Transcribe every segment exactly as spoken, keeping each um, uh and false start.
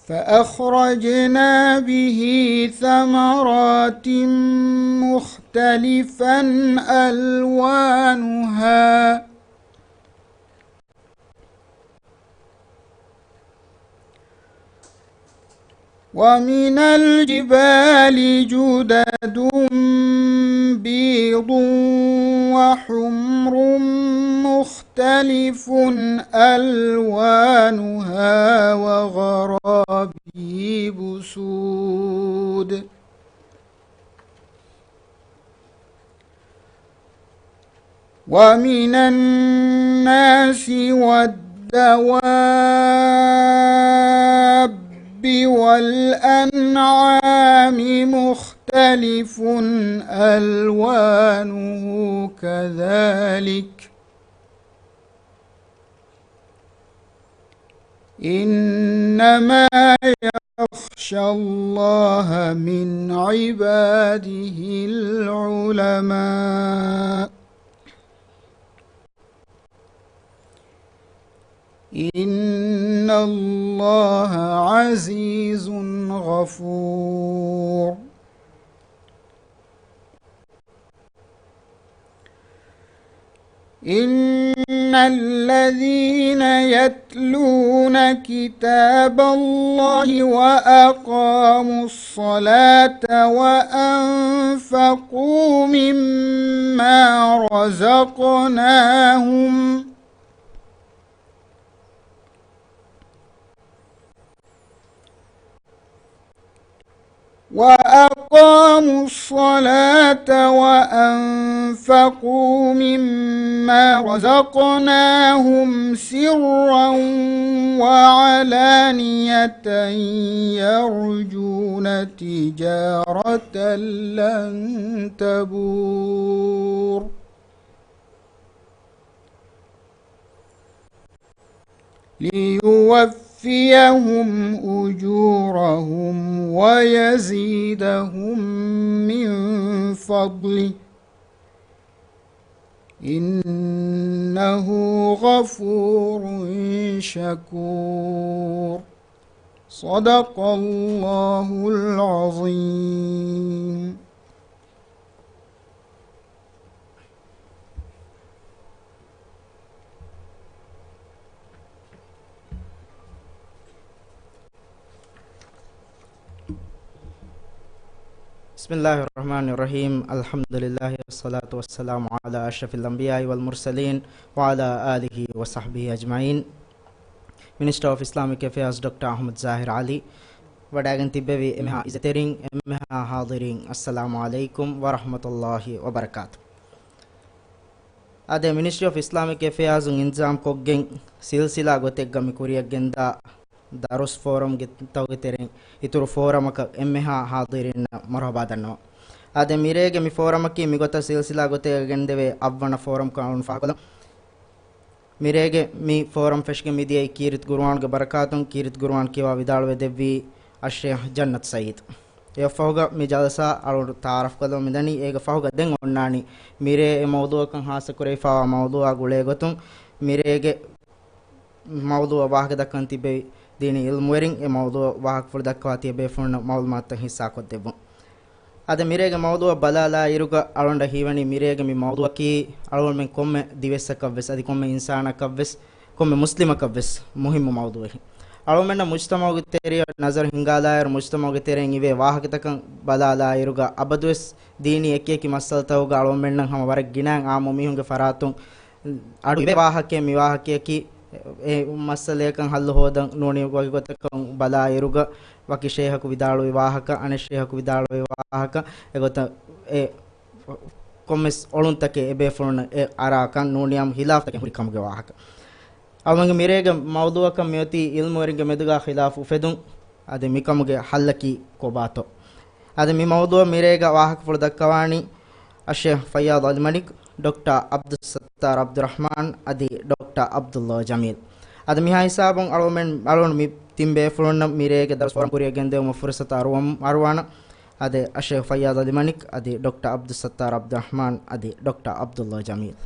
فأخرجنا به ثمرات مختلفا ألوانها ومن الجبال جدد بيض وحمر مختلف ألوانها وغرابيب سود ومن الناس والدواب والأنعام مختلف ألوانه كذلك إنما يخشى الله من عباده العلماء إن الله عزيز غفور إن الذين يتلون كتاب الله وأقاموا الصلاة وأنفقوا مما رزقناهم وأقاموا الصلاة وأنفقوا مما رزقناهم سرا وعلانية يرجون تجارة لن تبور ليوفيهم أجورهم ويزيدهم من فضله إنه غفور شكور صدق الله العظيم بسم الله الرحمن الرحيم الحمد لله والصلاة والسلام على أشرف الأنبياء والمرسلين وعلى آله وصحبه أجمعين. މިނިސްޓަރ އޮފް އިސްލާމިކް އެފެއާޒް ޑޮކްޓަރ އަޙްމަދު ޒާހިރު ޢަލީ ވަޑައިގެން ތިއްބެވި އެންމެހާ އިއްޒަތްތެރިން، އެންމެހާ ޙާޟިރީން، އައްސަލާމު ޢަލައިކުމް ވަރަޙްމަތުﷲ ވަބަރަކާތު. އާދެ، މިނިސްޓްރީ އޮފް އިސްލާމިކް އެފެއާޒުން އިންތިޒާމް ކޮށްގެން ސިލްސިލާ ގޮތެއްގަ މި ކުރިއަށް ގެންދާ ދަރުސް ފޯރަމްގެ ތަކުގެ ތެރެއިން އިތުރު ފޯރަމަކަށް އެންމެހާ ޙާޟިރީންނަށް މަރުޙަބާ ދަންނަވަން. އާދެ، މިރޭގެ މި ފޯރަމަކީ މިގޮތަށް ސިލްސިލާ ގޮތެއްގަ ގެންދެވޭ އަށްވަނަ ފޯރަމްކަން އަޅުން ފާހަގަކޮށްލަން. މިރޭގެ މި ފޯރަމް ފެށިގެން މިދިޔައީ ކީރިތި ޤުރުއާނުގެ ބަރަކާތުން، ކީރިތި ޤުރުއާން ކިޔަވާ ވިދާޅުވެ ދެއްވީ އައްޝޭޚް ޖަންނަތު ސަޢީދު. އެއަށްފަހުގަ މި ޖަލްސާ އަޅުގަނޑު ތަޢާރަފް ކޮށްލަމުން މިދަނީ. އޭގެ ފަހުގަ ދެން އޮންނާނީ މިރޭ އެ މައުޟޫޢަކަށް ޚާއްޞަ ކުރެވިފައިވާ މައުޟޫޢާ ގުޅޭ ގޮތުން. މިރޭގެ މައުޟޫޢަށް ވާހަކަ ދައްކަން ތިބެވި ދީނީ ޢިލްމުވެރިން އެ މައުޟޫޢަށް ވާހަކަފުޅު ދައްކަވާ ތިޔަބޭފުޅުންނަށް މަޢުލޫމާތުތައް ޙިއްޞާކޮށްދެއްވުން. އަދި މިރޭގެ މައުޟޫޢަށް ބަލާލާ އިރުގަ އަޅުގަނޑަށް ހީވަނީ މިރޭގެ މި މައުޟޫޢަކީ އަޅުގަނޑުމެން ކޮންމެ ދިވެއްސަކަށްވެސް އަދި ކޮންމެ އިންސާނަކަށްވެސް ކޮންމެ މުސްލިމަކަށްވެސް މުހިއްމު މައުޟޫޢެއް. އަޅުގަނޑުމެންނަށް މުޖްތަމަޢުގެ ތެރެއަށް ނަޒަރު ހިންގާލާއިރު، މުޖްތަމަޢުގެ ތެރެއިން އިވޭ ވާހަކަތަކަށް ބަލާލާއިރުގަ އަބަދުވެސް ދީނީ އެކިއެކި މައްސަލަތަކުގަ އަޅުގަނޑުމެންނަށް ހަމަ ވަރަށް ގިނައިން އާއްމު މީހުންގެ ފަރާތުން އަޑު އިވޭ ވާހަކައެއް މި ވާހަކަޔަކީ، އެ މައްސަލަޔަކަށް ޙައްލު ހޯދަން ނޫނީ ވަކި ގޮތަކަށް ބަލާ އިރުގަ، ވަކި ޝޭޚަކު ވިދާޅުވި ވާހަކަ، އަނެއް ޝޭޚަކު ވިދާޅުވި ވާހަކަ، އެގޮތަށް އެ ކޮންމެސް އޮޅުންތަކެއް އެބޭފުޅުންނަށް އެ އަރާކަން ނޫނީ އާއްމު ޚިލާފުތަކެއް ހުރި ކަމުގެ ވާހަކަ. އަޅުގަނޑުގެ މިރޭގެ މައުޟޫޢަކަށް މިއޮތީ ޢިލްމުވެރިންގެ މެދުގަ ޚިލާފު އުފެދުން. އަދި މިކަމުގެ ޙައްލަކީ ކޮބާތޯ؟ އަދި މި މައުޟޫޢަށް މިރޭގަ ވާހަކަފުޅު ދައްކަވާނީ އައްޝޭޚް ފައްޔާޟް ޢަލީ މަނިކް، ޑޮކްޓަރ ޢަބްދުއްސައްތާރު ޢަބްދުއްރަޙްމާން އަދި ޑޮކްޓަރ ޢަބްދުﷲ ޖަމީލް. އަދި މިހާ ހިސާބުން އަޅުގަނޑުމެން، އަޅުގަނޑު މި ތިން ބޭފުޅުންނަށް މިރޭގެ ދަރުސް ފޯރަމް ކުރިއަށް ގެންދެވުމަށް ފުރުޞަތު އަރުވަން، އަރުވާނަން. އަދި އައްޝޭޚް ފައްޔާޟް ޢަލީ މަނިކް އަދި ޑޮކްޓަރ ޢަބްދުއްސައްތާރު ޢަބްދުއްރަޙްމާން އަދި ޑޮކްޓަރ ޢަބްދުﷲ ޖަމީލް.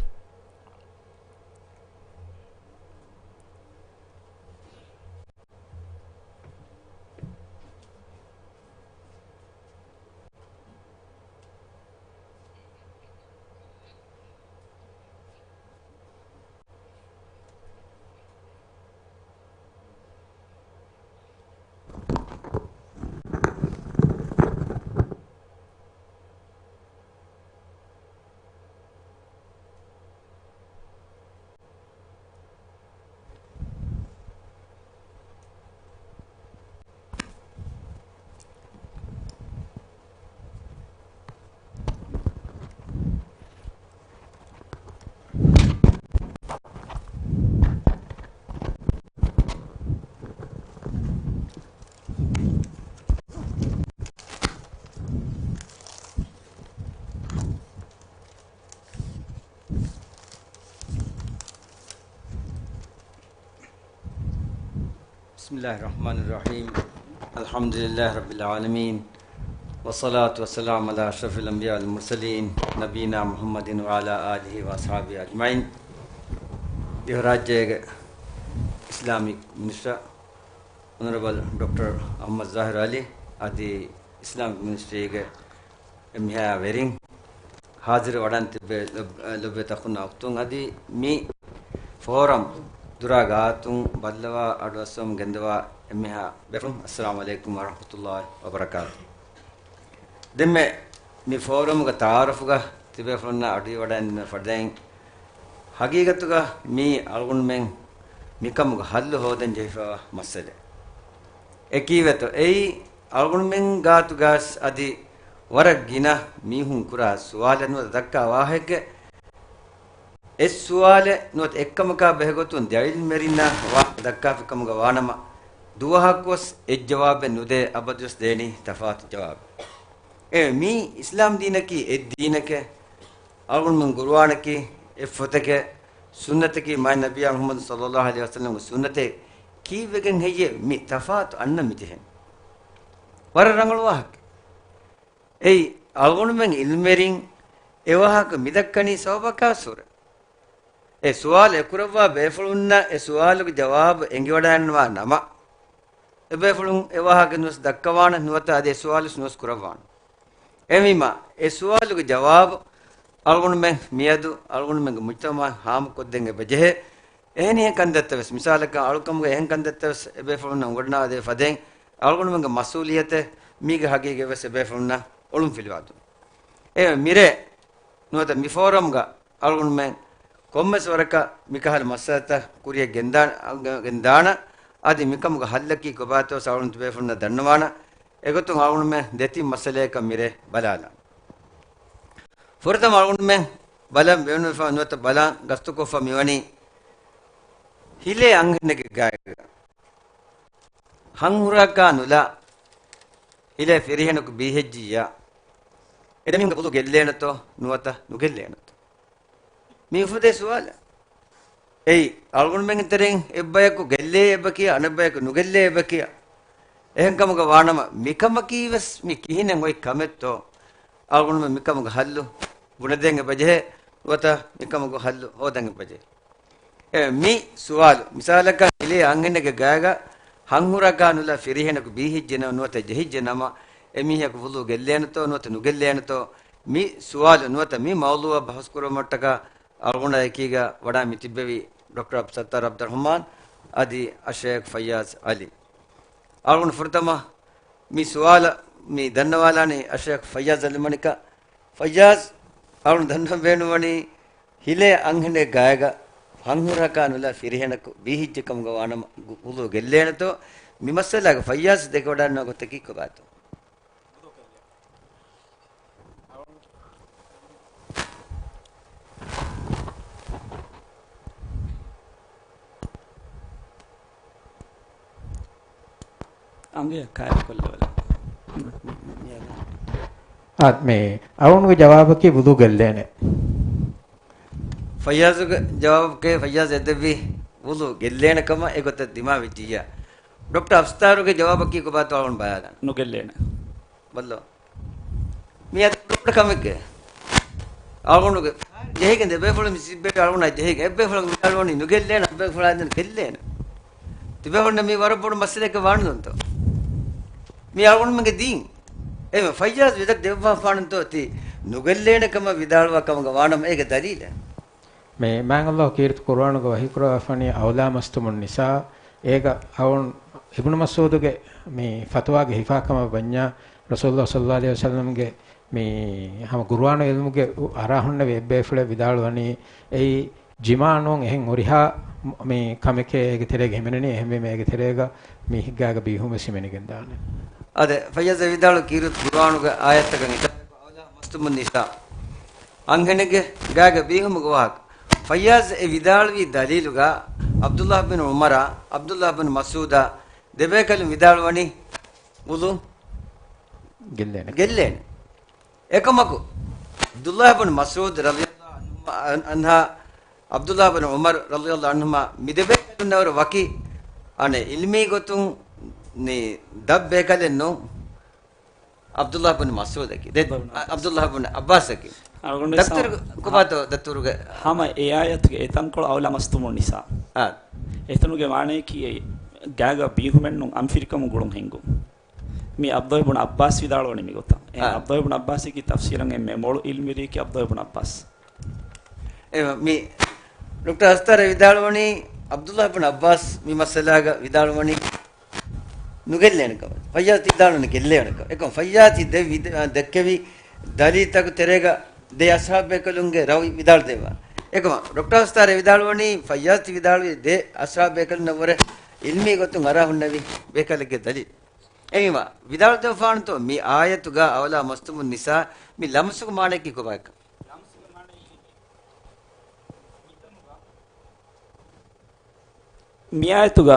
بسم الله الرحمن الرحيم. الحمد لله رب العالمين. والصلاة والسلام على أشرف الأنبياء والمرسلين نبينا محمد وعلى آله وأصحابه أجمعين. ދިވެހިރާއްޖޭގެ އިސްލާމިކް މިނިސްޓަރ އޮނަރަބަލް ޑޮކްޓަރ އަޙްމަދު ޒާހިރު ޢަލީ އަދި އިސްލާމިކް މިނިސްޓްރީގެ އެންމެހާ ވެރިން، ހާޒިރު ވަޑަން ތިއްބެވި ލޮބް-، ލޮބުވެތި އަޚުންނާ އުޚްތުން، އަދި މި ފޯރަމް ދުރާ ގާތުން ބައްލަވާ އަޑުއައްސަވަމުން ގެންދަވާ އެންމެހާ ބޭފުޅުން، އައްސަލާމު ޢަލައިކުމް ވަރަޙްމަތުﷲި ވަބަރަކާތު. ދެންމެ މި ފޯރަމުގެ ތަޢާރަފުގަ ތިބޭފުޅުންނާ އަޑުއިވަޑައިގެން ފަދައިން، ހަގީގަތުގަ މީ އަޅުގަނޑުމެން މިކަމުގެ ހައްލު ހޯދަން ޖެހިފައިވާ މައްސަލައެއް. އެކީވެތޯ އެއީ އަޅުގަނޑުމެން ގާތުގަސް އަދި ވަރަށް ގިނަ މީހުން ކުރާ ސުވާލެއް ނުވަތަ ދައްކާ ވާހަކައެއް. އެއް ސުވާލެއް ނުވަތަ އެއްކަމަކާ ބެހޭގޮތުން ދެ ޢިލްމުވެރިންނާ ވާހަކަ ދައްކާފި ކަމުގަ ވާނަމަ، ދުވަހަކުވެސް އެއް ޖަވާބެއް ނުދޭ، އަބަދުވެސް ދޭނީ ތަފާތު ޖަވާބެއް. އެ މީ އިސްލާމް ދީނަކީ އެއް ދީނެކޭ، އަޅުގަނޑުމެން ގުރުއާނަކީ އެއް ފޮތެކޭ، ސުންނަތަކީ މާތް ނަބިއްޔާ މުޙައްމަދު ޞައްލައްލާހު ޢަލައިހި ވަސައްލަމްގެ ސުންނަތޭ. ކީއްވެގެން ހެއްޔޭ މި ތަފާތު އަންނަން މިޖެހެނީ؟ ވަރަށް ރަނގަޅު ވާހަކަ. އެއީ، އަޅުގަނޑުމެން ޢިލްމުވެރިން އެ ވާހަކަ މިދައްކަނީ ސަބަބަކާ ސުރެ. އެ ސުވާލު އެކުރައްވާ ބޭފުޅުންނަށް އެ ސުވާލުގެ ޖަވާބު އެނގިވަޑައިގަންނަވާ ނަމަ، އެބޭފުޅުން އެ ވާހަކަ ނުވެސް ދައްކަވާނެ، ނުވަތަ އަދި އެ ސުވާލުވެސް ނުވެސް ކުރައްވާނެ. އެހެންވީމާ، އެ ސުވާލުގެ ޖަވާބު އަޅުގަނޑުމެން މިއަދު އަޅުގަނޑުމެންގެ މުޖްތަމަޢަށް ހާމަކޮށްދޭން އެބަޖެހޭ. އެހެނިހެން ކަންތައްތައް ވެސް، މިސާލަކަށް އަޅުކަމުގެ އެހެން ކަންތައްތައް ވެސް އެބޭފުޅުންނަށް އުނގަންނާދޭ ފަދައިން، އަޅުގަނޑުމެންގެ މަސްއޫލިއްޔަތެއް މީގެ ހަގީގަތް ވެސް އެބޭފުޅުންނަށް އޮޅުން ފިލުވާދުން. އެ މިރޭ ނުވަތަ މި ފޯރަމްގަ އަޅުގަނޑުމެން ކޮންމެސް ވަރަކަށް މިކަހަލަ މައްސަލަތައް ކުރިއަށް ގެންދާން، ގެންދާނަ، އަދި މިކަމުގެ ހައްލަކީ ކޮބާތޯ އަޅުގަނޑު ތިބޭފުޅުންނަށް ދަންނަވާނަ. އެގޮތުން އަޅުގަނޑުމެން ދެތިން މައްސަލަޔަކަށް މިރޭ ބަލާލާނަ. ފުރަތަމަ އަޅުގަނޑުމެން ބަލަން ބޭނުންވެފަ ނުވަތަ ބަލަން ގަސްތުކޮށްފަ މިވަނީ ހިލޭ އަންހެނެއްގެ ގާތްގަ ހަންހުރަކާ ނުލާ ހިލޭ ފިރިހެނަކު ބީހެއްޖިއްޔާ، އެ ދެމީހުންގެ ވުޟޫ ގެއްލޭނެތޯ ނުވަތަ ނުގެއްލޭނެތޯ؟ މި އުފެދޭ ސުވާލެއް. އެއީ، އަޅުގަނޑުމެންގެ ތެރެއިން އެއްބަޔަކު ގެއްލޭ އެބަ ކިޔާ، އަނެއްބަޔަކު ނުގެއްލޭ އެބަ ކިޔާ. އެހެންކަމުގަ ވާނަމަ، މިކަމަކީ ވެސް މި ކިހިނެއް އޮތް ކަމެއްތޯ؟ އަޅުގަނޑުމެން މިކަމުގެ ހައްލު ބުނެދޭން އެބަޖެހޭ، ނުވަތަ މިކަމުގެ ހައްލު ހޯދަން އެބަޖެހޭ. އެ، މި ސުވާލު، މިސާލަކަށް ހިލޭ އަންހެނެއްގެ ގާގަ ހަންހުރަކާ ނުލާ ފިރިހެނަކު ބީހިއްޖެ ނަމަ، ނުވަތަ ޖެހިއްޖެ ނަމަ، އެމީހަކު ވުޟޫ ގެއްލޭނެތޯ ނުވަތަ ނުގެއްލޭނެތޯ؟ މި ސުވާލު ނުވަތަ މި މައުޟޫޢަށް ބަހުސް ކުރުމަށްޓަކާ އަޅުގަނޑާ އެކީގަ ވަޑާ މި ތިއްބެވި ޑޮކްޓަރ އަބްދުއްސައްތާރު ޢަބްދުއްރަޙްމާން އަދި އައްޝައިޚް ފައްޔާޒް ޢަލީ. އަޅުގަނޑު ފުރަތަމަ މި ސުވާލަށް މި ދަންނަވާލާނީ އައްޝައިޚް ފައްޔާޒް ޢަލީ މަނިކަށް. ފައްޔާޒް، އަޅުގަނޑު ދަންނަވަން ބޭނުންވަނީ ހިލޭ އަންހެނެއް ގާގަ ހަންހުރަކާ ނުލާ ފިރިހެނަކު ބީހިއްޖެ ކަމުގަ ވާނަމަ ގު-، ވުޟޫ ގެއްލޭނެތޯ؟ މި މައްސަލާގަ ފައްޔާޒް ދެކެވަޑަންނަ ގޮތަކީ ކޮބާތޯ؟ އަނގަޔަށް ކާއެއް ކޮށްލަވަލަ. އާ، މޭ، އަޅުގަނޑުގެ ޖަވާބަކީ ވުޟޫ ގެއްލޭނެ. ފައްޔާޒުގެ ޖަވާބަކީ ފައްޔާޒް އެދެއްވި ވުޟޫ ގެއްލޭނެ ކަމަށް އެގޮތަށް ދިމާވެއްޖިއްޔާ. ޑޮކްޓަރ އަބްދުއްސައްތާރުގެ ޖަވާބަކީ ކޮބާތޯ އަޅުގަނޑު ބަލާލަން. ނުގެއްލޭނެ. ބައްލޯ. މިއަދު ބޮޑު ކަމެއްގެ. އަޅުގަނޑުގެ ޖެހިގެން ދެބޭފުޅުން މި ތިއްބެވި އަޅުގަނޑާ ޖެހިގެން އެއްބޭފުޅަކު ވިދާޅުވަނީ ނުގެއްލޭނެ، އަނެއްބޭފުޅާ ދެން ގެއްލޭނެ. ތިބޭފުޅުންނަށް މީ ވަރަށް ބޮޑު މައްސަލައެއްގެ ވާނުދޯންތޯ؟ މީ އަޅުގަނޑުމެންގެ ދީން. އެހެންވެ ފައްޔާޒް ވިދަ ދެއްވާފާނަންތޯ ތި ނުގެއްލޭނެ ކަމަށް ވިދާޅުވާ ކަމުގަ ވާނަމަ އޭގެ ދަލީލެއް؟ މޭ، މާތް ﷲ ކީރިތި ޤުރުއާނުގަ ވަޙީކުރައްވާފަނީ އައުލާ މަސްތުމުން ނިސާ. އޭގަ އަޅުން އިބްނު މަސްޢޫދުގެ މި ފަތުވާގެ ހިފާ ކަމަށް ވަންޏާ، ރަސޫލުﷲ ޞައްލައްލާހު ޢަލައިހި ވަސައްލަމްގެ މި ހަމަ ގުރުއާނު ޢިލްމުގެ އު-، އަރާ ހުންނެވި އެއްބޭފުޅެއް ވިދާޅުވަނީ، އެއީ ޖިމާޢަ ނޫން އެހެން ހުރިހާ މި ކަމެކޭ އޭގެ ތެރޭގަ ހިމެނެނީ، އެހެންވީމަ އޭގެ ތެރޭގަ މީހެއްގާގަ ބީހުން ވެސް ހިމެނިގެންދާނެ. އާދެ، ފައްޔާޒް ވިދާޅު ކީރިތި ޤުރުއާނުގެ އާޔަތްތަކަށް އިތާ އައުލާ މަސްތުމުން ނިސާ. އަންހެނެއްގެ ގާގަ ބީހުމުގެ ވާހަކަ. ފައްޔާޒް އެ ވިދާޅުވި ދަލީލުގަ ޢަބްދުﷲ ބިން ޢުމަރާ، ޢަބްދުﷲ ބިން މަސްޢޫދާ ދެބޭކަލުން ވިދާޅުވަނީ ވުޟޫ ގެއްލޭނެ. ގެއްލޭނެ. އެކަމަކު، ޢަބްދުﷲ ބިން މަސްޢޫދު ރަޟިޔަﷲ ޢަންހުމާ، ޢަންހާ، ޢަބްދުﷲ ބިން ޢުމަރު ރަޟިޔަﷲ ޢަންހުމާ މި ދެބޭކަލުންނަށްވުރެ ވަކި އަނެއް އިލްމީ ގޮތުން ނި ދަށް ބޭކަލެއް ނޫން. ޢަބްދުﷲ ބުން މަސްޢޫދަކީ. ދެ، ޢަބްދުﷲ ބުން ޢައްބާސް. ޢަބްދުﷲ ބުން ޢައްބާސްއަކީ. އަޅުގަނޑު ދައްތަރު ސަ-، ކޮބާތޯ ދައްތަރުގެ؟ ހަމަ އެ އާޔަތުގެ އެ ތަންކޮޅު އައު ލަމަސްތުމުން ނިސާ. އާ. އެތަނުގެ މާނަޔަކީ ގާގަ ބީހުމެއްނު އަންފިރިކަމު ގުޅުން ހިންގު. މި ޢަބްދުﷲ ބުން ޢައްބާސް ވިދާޅުވަނީ މިގޮތަށް. އެ އާ. ޢަބްދުﷲ ބުން ޢައްބާސްއަކީ ތަފްސީރަށް އެންމެ މޮޅު ޢިލްމުވެރިއެކޭ ޢަބްދުﷲ ބުން ޢައްބާސް. އެ މި ޑޮކްޓަރ އަސްތާރަ ވިދާޅުވަނީ ޢަބްދުﷲ ބުން ޢައްބާސް މި މައްސަލާގަ ވިދާޅުވަނީ ނުގެއްލޭނެ ކަމަށް. ފައްޔާޒް ތި ވިދާޅުވަނީ ގެއްލޭނެ ކަމަށް. އެކަމް ފައްޔާޒް ތި ދެ ވިދ-، އަ، ދެއްކެވި ދަލީލްތަކު ތެރޭގަ ދެ އަޞްޙާބު ބޭކަލުންގެ ރައު ވިދާޅުދެއްވާ. އެކަމަށް ޑޮކްޓަރ އަސްތާރަ ވިދާޅުވަނީ ފައްޔާޒް ތި ވިދާޅުވީ ދެ އަޞްޙާބު ބޭކަލުންނަށް ވުރެ ޢިލްމީ ގޮތުން އަރާ ހުންނެވި ބޭކަލެއްގެ ދަލީލް. އެހެންވީމަ، ވިދާޅުދެއްވާނެތޯ މި އާޔަތުގަ އައު ލަމަސްތުމުން ނިސާ މި ލަމްސުގެ މާނައަކީ ކޮބާކަން؟ މި އާޔަތުގަ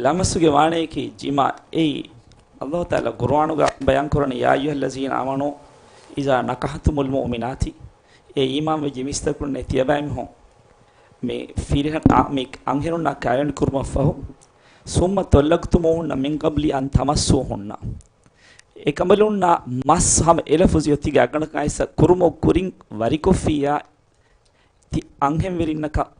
ލަމްސުގެ މާނައަކީ ޖިމާޢު. އެއީ، ﷲ ތަޢާލާ ޤުރުއާނުގަ ބަޔާންކުރަނީ، يا أيها الذين آمنوا إذا نكحتم المؤمنات، އޭ އީމާންވެއްޖެ މީސްތަކުންނޭ ތިޔަބައިމީހުން މި ފިރިހެން، އާ، މި އަންހެނުންނާ ކައިވެނި ކުރުމަށްފަހު، ثم طلقتموهن من قبل أن تمسوهن، އެކަނބަލުންނާ މަސް ހަމަ އެލަފުޒި އޮތީގެ އަގަނޑަކަށް އައިސް ކުރުމުގެ ކުރިން ވަރިކޮށްފިއްޔާ ތި އަންހެންވެރިންނަކަށް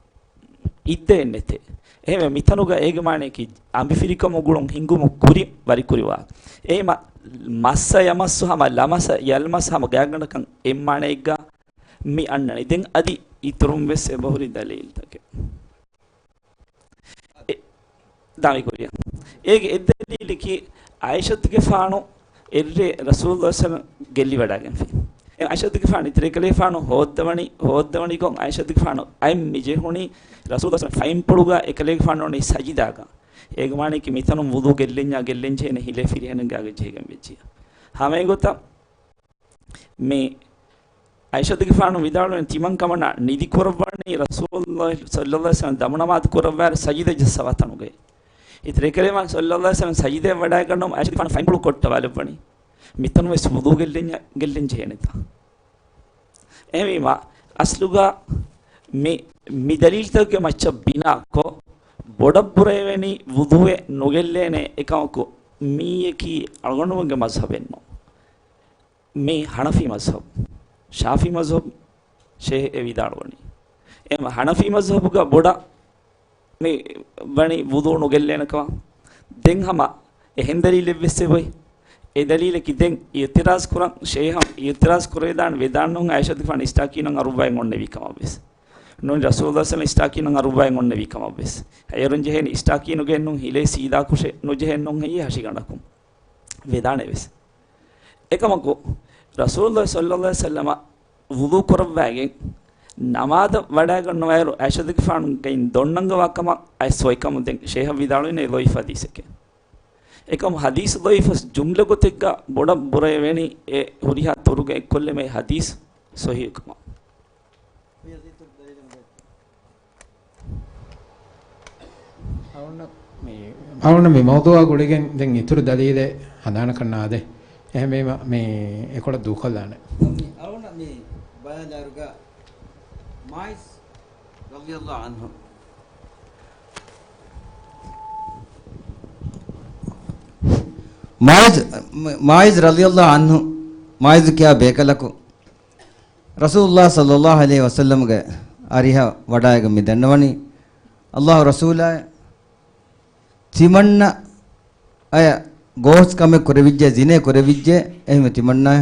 އިއްދައެއް ނެތޭ. އެހެންވެ މިތަނުގަ އޭގެ މާނައަކީ އަނބިފިރިކަމުގެ ގުޅުން ހިންގުމުގެ ކުރިން ވަރިކުރިވާ. އެހެންވީމަ މައްސަ ޔަމައްސު ހަމަ ލަމަސަ ޔަލްމަސް ހަމަ ގާތްގަނޑަކަށް އެއްމާނައެއްގަ މި އަންނަނީ. ދެން އަދި އިތުރުން ވެސް އެބަހުރި ދަލީލްތަކެއް. އެ، ދާން ކުރިޔަށް. އޭގެ އެއްދަލީލަކީ ޢާއިޝަތުގެފާނު އެއްރޭ ރަސޫލުﷲ ގެއްލިވަޑައިގެންފި. އެ ޢާއިޝަތުގެފާނު އިތުރު އެކަލޭގެފާނު ހޯއްދަވަނީ، ހޯއްދަވަނީ ކޮން ޢާއިޝަތުގެފާނު އަތް މި ޖެހުނީ ރަސޫލުﷲ ފައިންޕުޅުގަ އެކަލޭގެފާނު ވަނީ ސަޖިދާގަ. އޭގެ މާނައަކީ މިތަނުން ވުޟޫ ގެއްލެންޏާ ގެއްލެން ޖެހޭނެ ހިލޭ ފިރިހެނެއްގާގަ ޖެހިގެން ވެއްޖިޔާ. ހަމަ އެގޮތަށް މި ޢާއިޝަތުގެފާނު ވިދާޅުވެން ތިމަން ކަމަނާ ނިދި ކުރައްވާނީ ރަސޫލުﷲ ޞައްލަﷲ ޢަލައިހި ވަސައްލަމަ ދަމުނަމާދު ކުރައްވާއިރު ސަޖިދަ ޖައްސަވާ ތަނުގައި. އިތުރު އެކަލޭގެފާނު ޞައްލަﷲ ޢަލައިހި ވަސައްލަމަ ސަޖިދައަށް ވަޑައިގަންނަވަން ޢާއިޝަތުގެފާނު ފައިންޕުޅު ކޮށްޓަވާލެއްވަނީ. މިތަނު ވެސް ވުޟޫ ގެއްލެންޏާ ގެއްލެން ޖެހޭނެތާ. އެހެންވީމަ، އަސްލުގަ މި، މި ދަލީލްތަކުގެ މައްޗަށް ބިނާކޮށް، ބޮޑަށް ބުރައެވެނީ ވުޟޫއެއް ނުގެއްލޭނެ އެކަމަކު، މީއަކީ އަޅުގަނޑުމެންގެ މަޒްހަބެއްނު. މީ ޙަނަފީ މަޒްހަބު. ޝާފިޢީ މަޒްހަބު ޝޭޚް އެ ވިދާޅުވަނީ. އެހެން ޙަނަފީ މަޒްހަބުގަ ބޮޑަށް މި ވަނީ ވުޟޫ ނުގެއްލޭނެ ކަމަށް. ދެން ހަމަ އެހެން ދަލީލެއް ވެސް އެބައޮތް. އެ ދަލީލަކީ ދެން އިޢުތިރާޒް ކުރަން، ޝޭޚަށް އިޢުތިރާޒް ކުރެވިދާނެ ވެދާނެ ނޫން ޢާއިޝަތުގެފާނު އިސްޓާކީނުން އަރުއްވައިން އޮންނެވި ކަމަށް ވެސް. ނޫން ރަސޫލުﷲ ޞައްލަﷲ ޢަލައިހި ވަސައްލަމަ އިސްޓާކީނުން އަރުއްވައިން އޮންނެވި ކަމަށް ވެސް. އޭރުން ޖެހޭނީ އިސްޓާކީނުގެ ނޫން ހިލޭ ސީދާ ކުށެއް ނުޖެހެން ނޫން ހެއްޔޭ ހަށިގަނޑަކުން. ވެދާނެ ވެސް. އެކަމަކު، ރަސޫލުﷲ ޞައްލަﷲ ޢަލައިހި ވަސައްލަމަ ވުޟޫ ކުރައްވައިގެން ނަމާދަށް ވަޑައިގަންނަވާއިރު ޢާއިޝަތުގެފާނުގެ ގައިން ދޮންނަންގަވާ ކަމަށް އައިސް އޮތް ކަމުން ދެން ޝޭޚަށް ވިދާޅުވިން ޟަޢީފު ޙަދީޘެކޭ. އެކަމު ޙަދީޘް ޟަޢީފު ޖުމްލަ ގޮތެއްގަ ބޮޑަށް ބުރައެވެނީ އެ ހުރިހާ ތުރުގަ އެއްކޮށްލެމޭ ޙަދީޘް ޞަޙީޙު ކަމަށް. އަޅުގަނޑަށް މި، އަޅުގަނޑަށް މި މައުޟޫޢާ ގުޅިގެން ދެން އިތުރު ދަލީލެއް ހަނދާނަކަށް ނާދޭ. އެހެންވީމަ މި އެކޮޅަށް ދޫކޮށްލާނެ. މި އަޅުގަނޑަށް މި ބަޔާން ދާއިރުގަ މާޢިޒް ރަޟިޔަﷲ ޢަންހު، މާޢިޒް، މާޢިޒް ރަޟިޔަﷲ ޢަންހު، މާޢިޒު ކިޔާ ބޭކަލަކު، ރަސޫލުﷲ ޞައްލަﷲ ޢަލައިހި ވަސައްލަމަގެ އަރިހަށް ވަޑައިގެން މި ދަންނަވަނީ، ﷲ ރަސޫލާއޭ، ތިމަންނަ އަޔަށް ގޯސް ކަމެއް ކުރެވިއްޖެ، ޒިނޭ ކުރެވިއްޖެ، އެހެންވެ ތިމަންނަ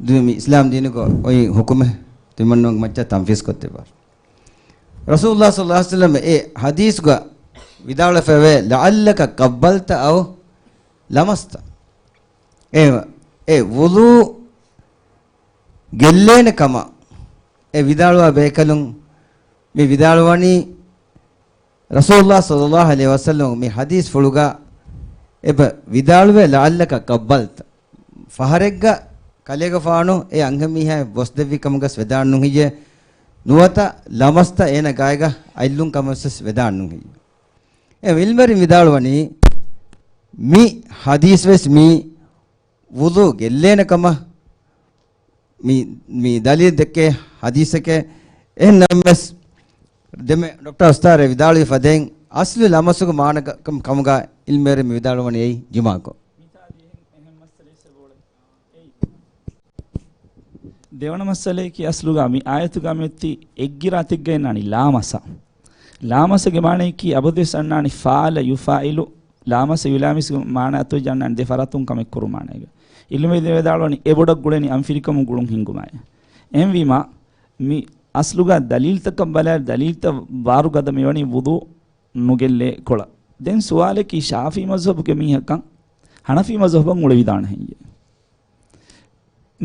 ދުވި މި އިސްލާމް ދީނުގަ އޮތް ޙުކުމެއް ތިމަންނަ މައްޗަށް ތަންފީޒް ކޮށްދެއްވާ. ރަސޫލުﷲ ޞައްލަﷲ ޢަލައިހި ވަސައްލަމަ އެ ޙަދީޘްގަ ވިދާޅުވެފައިވޭ، لعلك قبلت أو لمست. އެ، އެ ވުޟޫ ގެއްލޭނެ ކަމަށް އެ ވިދާޅުވާ ބޭކަލުން މި ވިދާޅުވަނީ، ރަސޫލުﷲ ޞައްލަﷲ ޢަލައިހި ވަސައްލަމަ މި ޙަދީޘްފުޅުގަ އެބަ ވިދާޅުވޭ، لعلك قبلت. ފަހަރެއްގަ ކަލޭގެފާނު އެ އަންހެންމީހާއަށް ބޮސްދެއްވި ކަމުގަސް ވެދާން ނުހިއްޔޭ، ނުވަތަ لمست އޭނަ ގާތްގަ އަތްލުން ކަމަސްވެސް ވެދާން ނުހިއްޔޭ. އެ ޢިލްމުވެރިން ވިދާޅުވަނީ، މި ޙަދީޘްވެސް މީ ވުޟޫ ގެއްލޭނެ ކަމަށް މި، މި ދަލީލް ދެއްކޭ ޙަދީޘެކޭ. އެހެން ނަމަވެސް، ދެމެ ޑޮކްޓަރ އުސްތާޛު ވިދާޅުވި ފަދައިން، އަސްލު ލަމަސުގެ މާނަ ކަ-، ކަމުގަ އިލްމުވެރިން މި ވިދާޅުވަނީ އެއީ ޖިމާކޮށް. ދެވަނަ މައްސަލައަކީ އަސްލުގަ މި އާޔަތުގަ މިއޮތީ އެއްގިރާ އަތެއްގަ އިންނާނީ ލާމަސަ. ލާމަސަގެ މާނައަކީ އަބަދުވެސް އަންނާނީ ފާލަ ޔުފާއިލު ލާމަސަ ޔުލާމިސްގެ މާނަ އަތުވެއްޖެ އަންނާނީ ދެ ފަރާތުން ކަމެއް ކުރު މާނައިގަ. އިލްމުވެރިން ވިދާޅުވަނީ އެބޮޑަށް ގުޅެނީ އަންފިނިކަމުން ގުޅުން ހިންގުމާއި. އެހެންވީމާ، މި އަސްލުގަ ދަލީލްތަކަށް ބަލާއިރު ދަލީލްތައް ވާރުގަދަ މިވަނީ ވުޟޫ ނުގެއްލޭ ކޮޅަށް. ދެން ސުވާލަކީ ޝާފިޢީ މަޒްހަބުގެ މީހަކަށް ޙަނަފީ މަޒްހަބަށް އުޅެވިދާނެ ހެއްޔޭ؟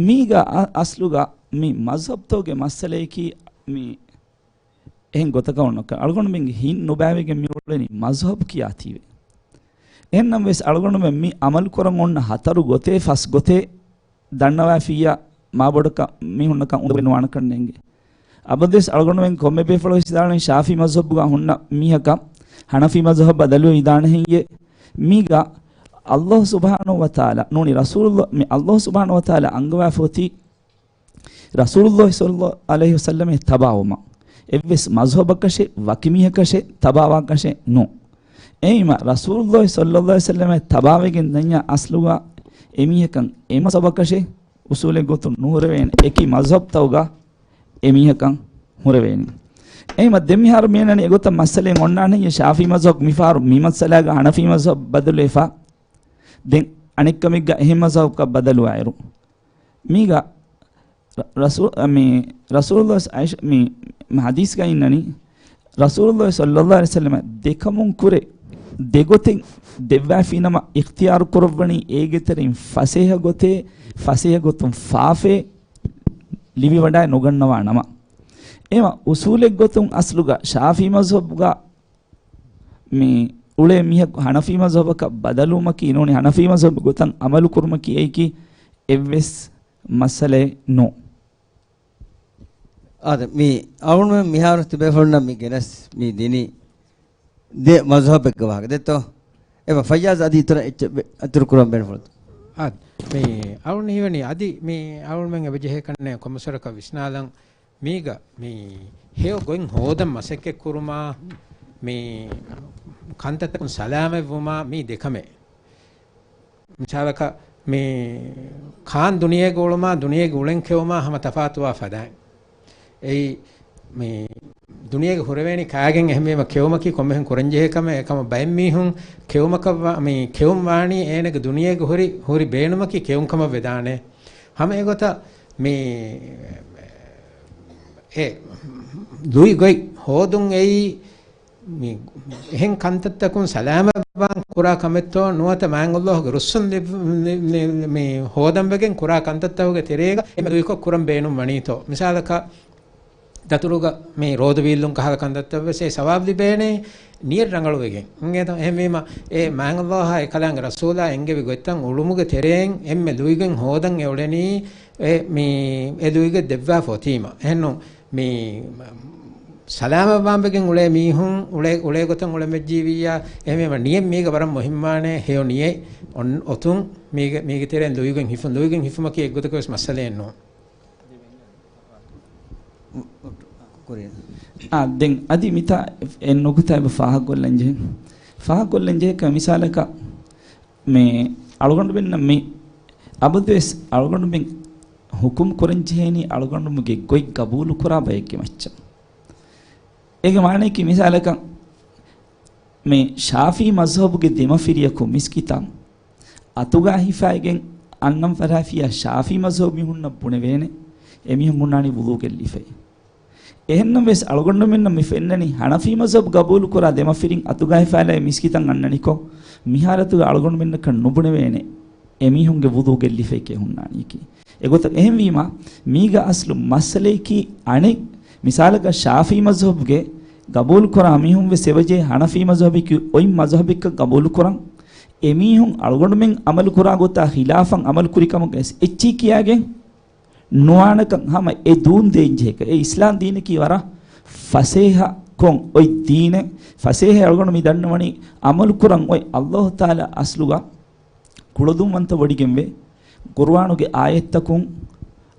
މީގަ އަ-، އަސްލުގަ މި މަޒްހަބްތަކުގެ މައްސަލައަކީ މި އެހެން ގޮތަކަށް އޮންނަކަށް އަޅުގަނޑުމެންގެ ހިތް ނުބައިވެގެން މި އުޅެނީ މަޒްހަބް ކިޔާތީވެ. އެހެންނަމަވެސް އަޅުގަނޑުމެން މި އަމަލު ކުރަން އޮންނަ ހަތަރު ގޮތޭ ފަސް ގޮތޭ ދަންނަވާފިއްޔާ މާބޮޑަކަށް މީހުންނަކަށް އުނދަގޫވެ ނުވާނެކަން ނޭނގެ. އަބަދުވެސް އަޅުގަނޑުމެން ކޮންމެ ބޭފުޅަކު ވިދާޅުވީ ޝާފިޢީ މަޒްހަބުގަ ހުންނަ މީހަކަށް ޙަނަފީ މަޒްހަބަށް ބަދަލުވެވިދާނެ ހެއްޔޭ؟ މީގަ ﷲ ސުބްޙާނަހޫ ވަތަޢާލާ ނޫނީ ރަސޫލުﷲ، މި ﷲ ސުބްޙާނަހޫ ވަތަޢާލާ އަންގަވާފަ އޮތީ ރަސޫލުﷲ ޞައްލަﷲ ޢަލައިހި ވަސައްލަމަށް ތަބާވުމަށް. އެއްވެސް މަޒްހަބަކަށެއް، ވަކި މީހަކަށެއް ތަބާވާކަށެއް ނޫން. އެހެންވީމާ، ރަސޫލުﷲ ޞައްލަﷲ ޢަލައިހި ވަސައްލަމަށް ތަބާވެގެން ދަންޏާ އަސްލުގަ އެމީހަކަށް އެ މަޒްހަބަކަށެއް އުސޫލެއް ގޮތުން ނުހުރެވޭނެ. އެކި މަޒްހަބްތަކުގަ އެމީހަކަށް ހުރެވޭނެ. އެހެންވީމާ، ދެން މިހާރު މިއަންނަނީ އެގޮތަށް މައްސަލައެއް އޮންނާނެ ހެއްޔޭ؟ ޝާފިޢީ މަޒްހަބު މިފަހަރު މި މައްސަލާގަ ޙަނަފީ މަޒްހަބަށް ބަދަލުވެފަ. ދެން އަނެއްކަމެއްގަ އެހެން މަޒްހަބަކަށް ބަދަލުވާއިރު. މީގަ ރަ-، ރަސޫ-، މި ރަސޫލުﷲ ޢާއިޝާ މި، މި ޙަދީޘްގަ އިންނަނީ، ރަސޫލުﷲ ޞައްލަﷲ ޢަލައިހި ވަސައްލަމަ ދެކަމުން ކުރެ ދެގޮތެއް ދެއްވާފިނަމަ އިޚްތިޔާރު ކުރައްވަނީ އޭގެ ތެރެއިން ފަސޭހަ ގޮތޭ، ފަސޭހަ ގޮތުން ފާފޭ ލިބިވަޑާއެއް ނުގަންނަވާ ނަމަ. އެހެންވީމާ، އުސޫލެއް ގޮތުން އަސްލުގަ ޝާފިޢީ މަޒްހަބުގަ މި އުޅޭ މީހަކު ޙަނަފީ މަޒްހަބަކަށް ބަދަލުވުމަކީ ނޫނީ ޙަނަފީ މަޒްހަބުގެ ގޮތަށް ޢަމަލު ކުރުމަކީ އެއީކީ އެއްވެސް މައްސަލައެއް ނޫން. އާދެ، މި އަޅުގަނޑުމެން މިހާރު ތިބޭފުޅުންނަށް މި ގެނެސް މި ދިނީ ދެ މަޒްހަބެއްގެ ވާހަކަ ދެއްތޯ؟ އެބަ ފައްޔާޒް އަދި އިތުރަށް އެއްޗެއް އިތުރު ކުރަން ބޭނުންފުޅުތަ؟ އާދެ، މި އަޅުން ހީވަނީ އަދި މި އަޅުންމެން އެބަޖެހޭ ކަންނޭ ކޮންމެސްވަރަކަށް ވިސްނާލަން. މީގަ މި ހެޔޮ ގޮތް ހޯދަން މަސައްކަތް ކުރުމާ، މި ކަންތައްތަކުން ސަލާމަތްވުމާ މީ ދެކަމެއް. މިސާލަކަށް، މި ކާން ދުނިޔޭގަ އުޅުމާ، ދުނިޔޭގަ އުޅެން ކެއުމާ ހަމަ ތަފާތުވާ ފަދައިން. އެއީ، މި ދުނިޔޭގަ ހުރެވޭނީ ކާގެން އެހެންވީމަ ކެއުމަކީ ކޮންމެހެން ކުރަންޖެހޭ ކަމެއް. އެކަމަށް ބައެއް މީހުން ކެއުމަކަށް ވާ، މި ކެއުން ވާނީ އޭނަގެ ދުނިޔޭގަ ހުރި، ހުރި ބޭނުމަކީ ކެއުން ކަމަށް ވެދާނެ. ހަމަ އެގޮތަށް މި އެ ލުއި ގޮތް ހޯދުން އެއީ މި އެހެން ކަންތައްތަކުން ސަލާމަތްވާން ކުރާ ކަމެއްތޯ ނުވަތަ މާތް ﷲ ގެ ރުއްސުން ލިބ-، މި، މި، މި ހޯދަން ވެގެން ކުރާ ކަންތައްތަކުގެ ތެރޭގަ އެންމެ ލުއިކޮށް ކުރަން ބޭނުން ވަނީތޯ؟ މިސާލަކަށް، ދަތުރުގަ މި ރޯދަ ވީއްލުން ކަހަލަ ކަންތައްތައް ވެސް އެ ސަވާބު ލިބޭނެ ނިޔަތް ރަނގަޅުވެގެން. އިނގޭތޯ؟ އެހެންވީމަ، އެ މާތް ﷲ އާއި އެކަލާނގެ ރަސޫލާ އެންގެވި ގޮތްތައް އުޅުމުގެ ތެރެއިން އެންމެ ލުއިގެން ހޯދަން އެ އުޅެނީ އެ، މި، އެ ލުއިގެ ދެއްވާފަ އޮތީމަ. އެހެންނު، މި ސަލާމަތްވާން ވެގެން އުޅޭ މީހުން، އުޅޭ، އުޅޭ ގޮތަށް އުޅެމެއްޖީވިއްޔާ، އެހެންވީމަ ނިޔަތް މީގަ ވަރަށް މުހިއްމާނެ، ހެޔޮ ނިޔަތް އޮން-، އޮތުން މީގެ، މީގެ ތެރެއިން ލުއިގެން ހިފުން، ލުއިގެން ހިފުމަކީ އެއްގޮތަކަށް ވެސް މައްސަލައެއް ނޫން. އާ، ދެން އަދި މިތާ އެއް ނުކުތާ އެބަ ފާހަގަކޮށްލަން ޖެހޭ. ފާހަގަކޮށްލަން ޖެހޭ ކަމަށް މިސާލަކަށް މި އަޅުގަނޑުމެންނަށް މި އަބަދުވެސް އަޅުގަނޑުމެން ޙުކުމް ކުރަން ޖެހޭނީ އަޅުގަނޑުމެންގެ ގޮތް ގަބޫލު ކުރާ ބައެއްގެ މައްޗަށް. އޭގެ މާނައަކީ މިސާލަކަށް މި ޝާފިޢީ މަޒްހަބުގެ ދެމަފިރިޔަކު މިސްކިތަށް އަތުގަ ހިފައިގެން އަންނަން ފަށާފިއްޔާ ޝާފިޢީ މަޒްހަބު މީހުންނަށް ބުނެވޭނެ، އެމީހުން ހުންނާނީ ވުޟޫ ގެއްލިފައި. އެހެންނަމަވެސް އަޅުގަނޑުމެންނަށް މި ފެންނަނީ ޙަނަފީ މަޒްހަބު ގަބޫލު ކުރާ ދެމަފިރިން އަތުގަ ހިފާލާ މިސްކިތަށް އަންނަނިކޮށް، މިހާރަތުގަ އަޅުގަނޑުމެންނަކަށް ނުބުނެވޭނެ އެމީހުންގެ ވުޟޫ ގެއްލިފައި ކޭ ހުންނާނީކީ. އެގޮތަށް އެހެންވީމަ، މީގަ އަސްލު މައްސަލައަކީ އަނެއް މިސާލަކަށް ޝާފިޢީ މަޒްހަބުގެ ގަބޫލުކުރާ މީހުން ވެސް އެބަޖެހޭ ޙަނަފީ މަޒްހަބަކީ އޮތް މަޒްހަބެއްކަން ގަބޫލުކުރަން، އެމީހުން އަޅުގަނޑުމެން ޢަމަލުކުރާ ގޮތާ ޚިލާފަށް ޢަމަލު ކުރި ކަމަކަށް ވެސް އެއްޗެހި ކިޔާގެން ނުވާނެކަން ހަމަ އެ ދޫން ދޭންޖެހޭކަށް. އެ އިސްލާމް ދީނަކީ ވަރަށް ފަސޭހަކޮށް އޮތް ދީނެއް. ފަސޭހަ އަޅުގަނޑު މި ދަންނަވަނީ ޢަމަލުކުރަން އޮތް ﷲ ތަޢާލާ އަސްލުގަ ކުޅަދުންވަންތަވޮޑިގެންވެ، ޤުރުއާނުގެ އާޔަތްތަކުން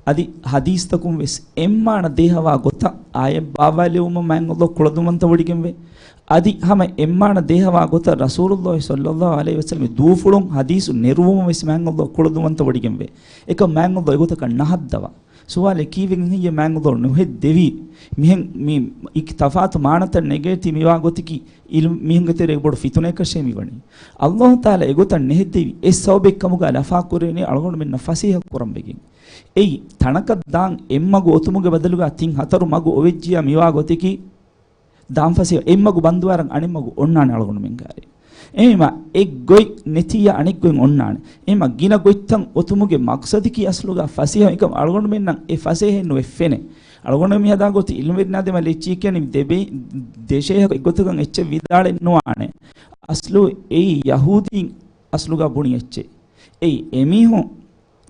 އަދި ޙަދީޘްތަކުން ވެސް އެއްމާނަ ދޭހަވާ ގޮތަށް އާޔަތް ބާއްވާލެވުމަށް މާތް ﷲ ކުޅަދުންވަންތަވޮޑިގެންވެ، އަދި ހަމަ އެއްމާނަ ދޭހަވާ ގޮތަށް ރަސޫލުﷲ ޞައްލަﷲ ޢަލައިހި ވަސައްލަމް ދޫފުޅުން ޙަދީޘު ނެރުވުމަށް ވެސް މާތް ﷲ ކުޅަދުންވަންތަ ވޮޑިގެންވޭ. އެކަމް މާތް ﷲ އެގޮތަކަށް ނަހައްދަވާ. ސުވާލެއް، ކީއްވެގެން ހެއްޔޭ މާތް ﷲ ނުހެއްދެވީ؟ މިހެން މި އިކް ތަފާތު މާނަތައް ނެގޭތީ މިވާ ގޮތަކީ އިލް-، މީހުންގެ ތެރޭގަ ބޮޑު ފިތުނައެއްކަށޭ މިވަނީ. ﷲ ތަޢާލާ އެގޮތަށް ނެހެއްދެވި އެއް ސަބަބެއް ކަމުގަ ލަފާކުރެވެނީ އަޅުގަނޑުމެންނަށް ފަސޭހަ ކުރަން ވެގެން. އެއީ ތަނަކަށް ދާން އެއްމަގު އޮތުމުގެ ބަދަލުގަ ތިން ހަތަރު މަގު އޮވެއްޖިޔާ މިވާ ގޮތަކީ ދާން ފަސޭހަ އެއްމަގު ބަންދުވާރަން އަނެއްމަގު އޮންނާނެ އަޅުގަނޑުމެން ކާރި. އެހެންވީމަ އެއްގޮތް ނެތިއްޔާ އަނެއްގޮތް އޮންނާނެ. އެހެންވީމަ ގިނަ ގޮތްތައް އޮތުމުގެ މަޤްޞަދަކީ އަސްލުގަ ފަސޭހަ އެކަމް އަޅުގަނޑުމެންނަށް އެ ފަސޭހައެއް ނުވެ ފެނޭ. އަޅުގަނޑު މި ހަދާ ގޮތު އިލްމުވެރިންނާ ދެމަ ލެއްޗިއްޔެ ކިޔަނީ ދެބޭ-، ދެށޭހަކު އެއްގޮތަކަށް އެއްޗެއް ވިދާޅެއް ނުވާނެ. އަސްލު އެއީ ޔަހޫދީން އަސްލުގަ ބުނި އެއްޗެއް. އެއީ އެމީހުން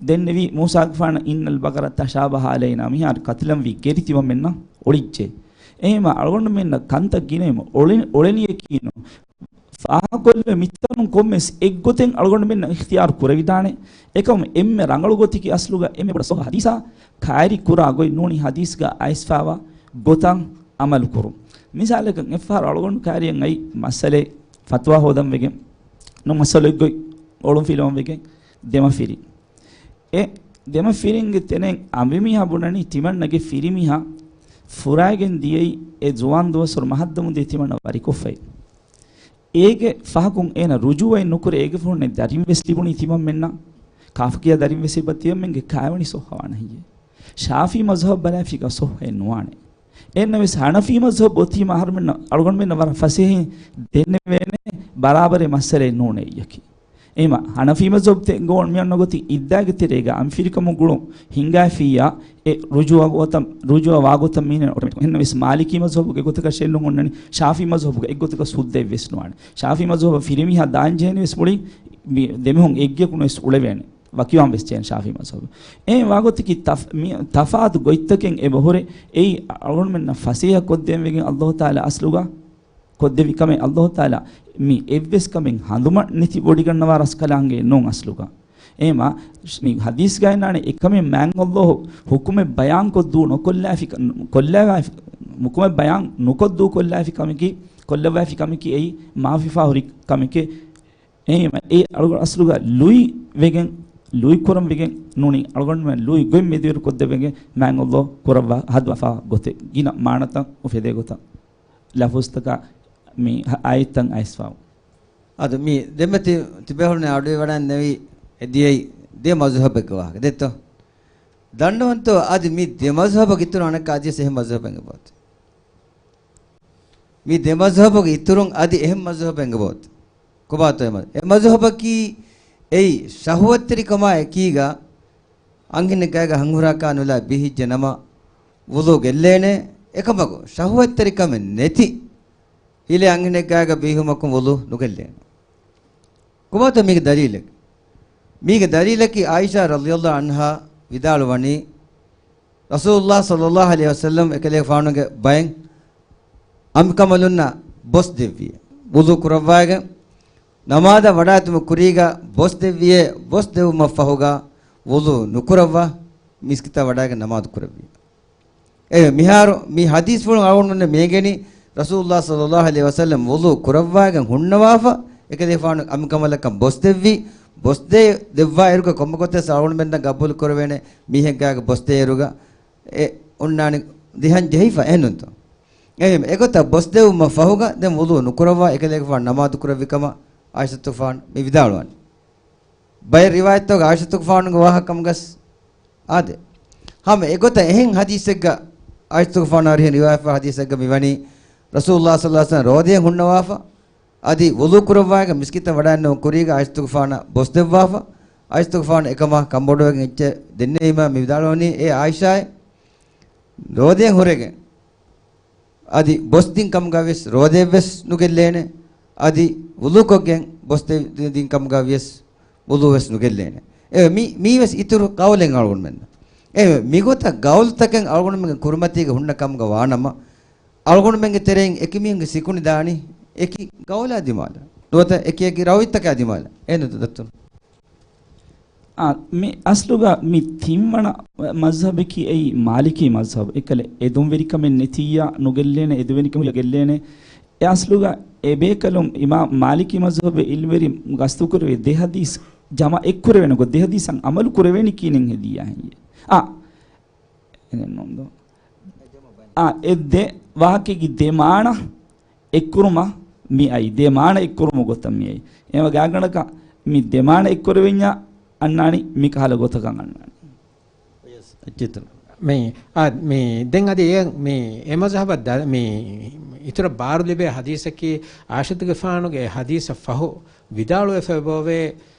ދެންނެވީ މޫސާގެފާނަށް إن البقر تشابه علينا މިހާރު ކަތިލަންވީ ގެރި ތިމަންމެންނަށް އޮޅިއްޖެ. އެހެންވީމަ އަޅުގަނޑުމެންނަށް ކަންތައް ގިނައިމަ އޮޅެ-، އޮޅެނީއެކީނު. ފާހަގަކޮށްލެވޭ މިތަނުން ކޮންމެސް އެއްގޮތެއް އަޅުގަނޑުމެންނަށް އިޚްތިޔާރު ކުރެވިދާނެ. އެކަމު އެންމެ ރަނގަޅު ގޮތަކީ އަސްލުގަ އެންމެ ބޮޑަށް ޞައްޙަ ޙަދީޘާ ކައިރި ކުރާ ގޮތް ނޫނީ ޙަދީޘްގަ އައިސްފާވާ ގޮތަށް ޢަމަލު ކުރުން. މިސާލަކަށް އެއްފަހަރު އަޅުގަނޑު ކައިރިއަށް އައި މައްސަލައެއް ފަތުވާ ހޯދަން ވެގެން، ނު މައްސަލަ އެއްގޮތް އޮޅުން ފިލަވަން ވެގެން ދެމަފިރިން. އެ ދެމަފިރިންގެ ތެރެއިން އަނބިމީހާ ބުނަނީ ތިމަންނަގެ ފިރިމީހާ ފުރާގެން ދިޔައީ އެ ޒުވާން ދުވަސްވަރު މަހަށްދަމުން ދިޔަ ތިމަންނަ ވަރިކޮށްފައި. އޭގެ ފަހަކުން އޭނަ ރުޖޫޢަތް ނުކުރޭ އޭގެ ފަހުން ދަރިން ވެސް ލިބުނީ ތިމަންމެންނަށް. ކާފަ ކިޔާ ދަރިން ވެސް އެބަ ތިމަންމެންގެ ކާވެނި ޞައްޙަވާނެ ހެއްޔޭ؟ ޝާފިޢީ މަޒްހަބް ބަލާފިކަ ޞައްޙައެއް ނުވާނެ. އެހެންނަމަވެސް ޙަނަފީ މަޒްހަބް އޮތީމަ އަހަރުމެންނަށް އަޅުގަނޑުމެންނަށް ވަރަށް ފަސޭހައިން ދެންނެވޭނެ ބަރާބަރެއް މައްސަލައެއް ނޫނޭ އެއްޔަކީ. އެހެންވީމަ ޙަނަފީ މަޒްހަބު ތެ-، ގޮވަން މި އޮންނަ ގޮތީ އިއްދާގެ ތެރޭގަ އަނބިފިރިކަމުގެ ގުޅުން ހިނގާފިއްޔާ އެ ރުޖޫޢަ ވާގޮތަށް، ރުޖޫޢަ ވާގޮތަށް މީނަ އޮޓޮމެޓިކް. އެހެންނަމަވެސް މާލިކީ މަޒްހަބުގެ ގޮތަކަށް ޝެއްލުން އޮންނަނީ، ޝާފިޢީ މަޒްހަބުގެ އެއްގޮތަކަށް ސުއްދައެއް ވެސް ނުވާނެ. ޝާފިޢީ މަޒްހަބަށް ފިރިމީހާ ދާން ޖެހެނީ ވެސް މުޅިން މި ދެމީހުން އެއްގެއަކުން ވެސް އުޅެވޭނެ. ވަކިވާން ވެސް ޖެހޭނެ ޝާފިޢީ މަޒްހަބު. އެ ވާގޮތަކީ ތަފް-، މި ތަފާތު ގޮތްތަކެއް އެބަހުރޭ. އެއީ އަޅުގަނޑުމެންނަށް ފަސޭހަ ކޮށްދޭން ވެގެން ﷲ ތަޢާލާ އަސްލުގަ ކޮށްދެއްވި ކަމެއް. ﷲ ތަޢާލާ މި އެއްވެސް ކަމެއް ހަނދުމަ ނެތި ވޮޑިގަންނަވާ ރަސްކަލާނގެ ނޫން އަސްލުގަ. އެހެންވީމަ މި ޙަދީޘްގައި އޮންނާނެ އެކަމެއް މާތް ﷲ ޙުކުމެއް ބަޔާންކޮށްދޫ ނުކޮށްލާފި ކަ-، ކޮށްލާފި، ޙުކުމެއް ބަޔާން ނުކޮށްދޫ ކޮށްލާފި ކަމަކީ، ކޮށްލައްވާފި ކަމަކީ އެއީ މާފިފާ ހުރި ކަމެކޭ. އެހެންވީމަ އެ އަޅުގަނޑު އަސްލުގަ ލުއި ވެގެން، ލުއި ކުރަން ވެގެން ނޫނީ، އަޅުގަނޑުމެން ލުއި ގޮތް މެދުވެރި ކޮށްދެވެގެން މާތް ﷲ ކުރައްވާ ހަދުވާފާ ގޮތެއް ގިނަ މާނަތައް އުފެދޭ ގޮތަށް. ލަފުޒުތަކާ މި އާޔަތްތައް އައިސްފާވު. އަދު މި ދެންމެ ތި-، ތިބޭފުޅުން އަޑުއިވަޑައިންނެވި އެ ދިޔައީ ދެ މަޒުހަބެއްގެ ވާހަކަ ދެއްތޯ؟ ދަންނަވަންތޯ އަދި މި ދެ މަޒުހަބަށް އިތުރު އަނެއްކާ އަދިވެސް އެހެން މަޒުހަބެއް އެބައޮތޭ؟ މި ދެ މަޒުހަބުގެ އިތުރުން އަދި އެހެން މަޒުހަބެއް އެބައޮތޭ؟ ކޮބާތޯ އެ މަ-، އެ މަޒުހަބަކީ އެއީ ޝަހުވަތްތެރިކަމާ އެކީގަ އަންހެނެއްގައިގަ ހަނގުރާކާ ނުލާ ބިހިއްޖެ ނަމަ ވުޟޫ ގެއްލޭނެ. އެކަމަކު، ޝަހުވަތްތެރިކަމެއް ނެތި ހިލޭ އަންހެނެއްގައިގަ ބީހުމަކުން ވުޟޫ ނުގެއްލޭނެ. ކޮބާތޯ މީގެ ދަލީލެއް؟ މީގެ ދަލީލަކީ ޢާއިޝާ ރަޟިޔަﷲ ޢަންހާ ވިދާޅުވަނީ، ރަސޫލުﷲ ޞައްލަﷲ ޢަލައިހި ވަސައްލަމް އެކަލޭގެފާނުގެ ބައެއް އަނބިކަނބަލުންނަށް ބޮސް ދެއްވިއޭ، ވުޟޫ ކުރައްވާގެން ނަމާދަށް ވަޑާއެތުމުގެ ކުރީގަ ބޮސް ދެއްވިއޭ، ބޮސް ދެއްވުމަށްފަހުގަ ވުޟޫ ނުކުރައްވާ މިސްކިތަށް ވަޑާގެން ނަމާދު ކުރެއްވި. އެ މިހާރު މި ޙަދީޘްފުޅުން އަޅުގަނޑުމެން މި އެނގެނީ، ރަސޫލުﷲ ޞައްލަﷲ ޢަލައިހި ވަސައްލަމް ވުޟޫ ކުރައްވާގެން ހުންނަވާފަ، އެކަލޭފާނު އަނބިކަނބަލަކަށް ބޮސް ދެއްވި، ބޮސް ދޭ ދެއްވާ އިރުގަ ކޮންމެ ގޮތެއް އަޅުގަނޑުމެންނަށް ގަބޫލު ކުރެވޭނެ މީހެއްގާގެ ބޮސް ދޭ އިރުގަ އެ އޮންނާނެ ދިހަން ޖެހިފަ އެހެންނުންތޯ؟ އެހެން އެގޮތަށް ބޮސް ދެއްވުމަށް ފަހުގަ ދެން ވުޟޫ ނުކުރައްވާ އެކަލޭގެފާނު ނަމާދު ކުރެއްވި ކަމަށް ޢާއިޝަތުގެފާނު މި ވިދާޅުވަނީ. ބައެއް ރިވާޔަތްތަކުގަ ޢާއިޝަތުގެފާނުގެ ވާހަކަ ކަމުގަސް އާދެ. ހަމަ އެގޮތަށް އެހެން ޙަދީޘެއްގަ ޢާއިޝަތުގެފާނާ އަރިހެން ރިވާޔަތްވާ ޙަދީޘެއްގަ މިވަނީ، ރަސޫލުﷲ ޞައްލަﷲ ޢަލައިހި ވަސައްލަމް ރޯދައެއް ހުންނަވާފަ، އަދި ވުޟޫ ކުރައްވާގެން މިސްކިތަށް ވަޑާންނެވުން ކުރީގަ ޢާއިޝަތުގެފާނަށް ބޮސް ދެއްވާފަ، ޢާއިޝަތުގެފާނު އެކަމާ ކަންބޮޑުވެގެން އެއްޗެއް ދެންނެވީމަ މި ވިދާޅުވަނީ، އޭ ޢާއިޝާއޭ، ރޯދައެއް ހުރެގެން އަދި ބޮސް ދިން ކަމުގަ ވިޔަސް ރޯދައެއް ވެސް ނުގެއްލޭނެ، އަދި ވުޟޫކޮށްގެން ބޮސް ދެ-، ދިން ކަމުގަ ވިޔަސް ވުޟޫ ވެސް ނުގެއްލޭނެ. އެ މި-، މީ ވެސް އިތުރު ޤައުލެއް އަޅުގަނޑުމެންނަށް. އެ މިގޮތަށް ޤައުލުތަކެއް އަޅުގަނޑުމެންގެ ކުރިމަތީގަ ހުންނަ ކަމުގަ ވާނަމަ، އަޅުގަނޑުމެންގެ ތެރެއިން އެކި މީހުންގެ ސިކުނޑި ދާނީ އެކި ޤައުލާ ދިމާލަށް ނުވަތަ އެކި އެކި ރަވީތަކާ ދިމާލަށް. އެހެންނުތަ ދައްތުން؟ އާ، މި އަސްލުގަ މި ތިންވަނަ މަޒްހަބަކީ އެއީ މާލިކީ މަޒްހަބު. އެކަލަ އެދުންވެރިކަމެއް ނެތިއްޔާ ނުގެއްލޭނެ، އެދުންވެރިކަމެއް ގެއްލޭނެ. އަސްލުގަ އެބޭކަލުން އިމާމް މާލިކީ މަޒްހަބުގެ އިލްމުވެރިން ގަސްތުކުރެވޭ ދެ ޙަދީޘް ޖަމަ އެއްކުރެވޭނެ ގޮތް، ދެ ޙަދީޘަށް ޢަމަލު ކުރެވޭނީ ކިހިނެއް ހެދިޔާ ހެއްޔޭ؟ އާ، އެހެންނޫން ދޯ. އާ، އެ ދެ ވާހަކައިގެ ދެ މާނަ އެއްކުރުމަށް މި އައީ. ދެ މާނަ އެއްކުރުމުގެ ގޮތަށް މި އައީ. އެހެންވެ ގާތްގަނޑަކަށް މި ދެ މާނަ އެއްކުރެވެންޏާ އަންނާނީ މި ކަހަލަ ގޮތަކަށް އަންނާނީ. މި، އާ، މި ދެން އަދި އެ، މި އެ މަޒްހަބަށް ދަ-، މި އިތުރަށް ބާރު ލިބޭ ޙަދީޘަކީ، ޢާއިޝަތުގެފާނުގެ ޙަދީޘަށް ފަހު ވިދާޅުވެފައި ބޯވޭ،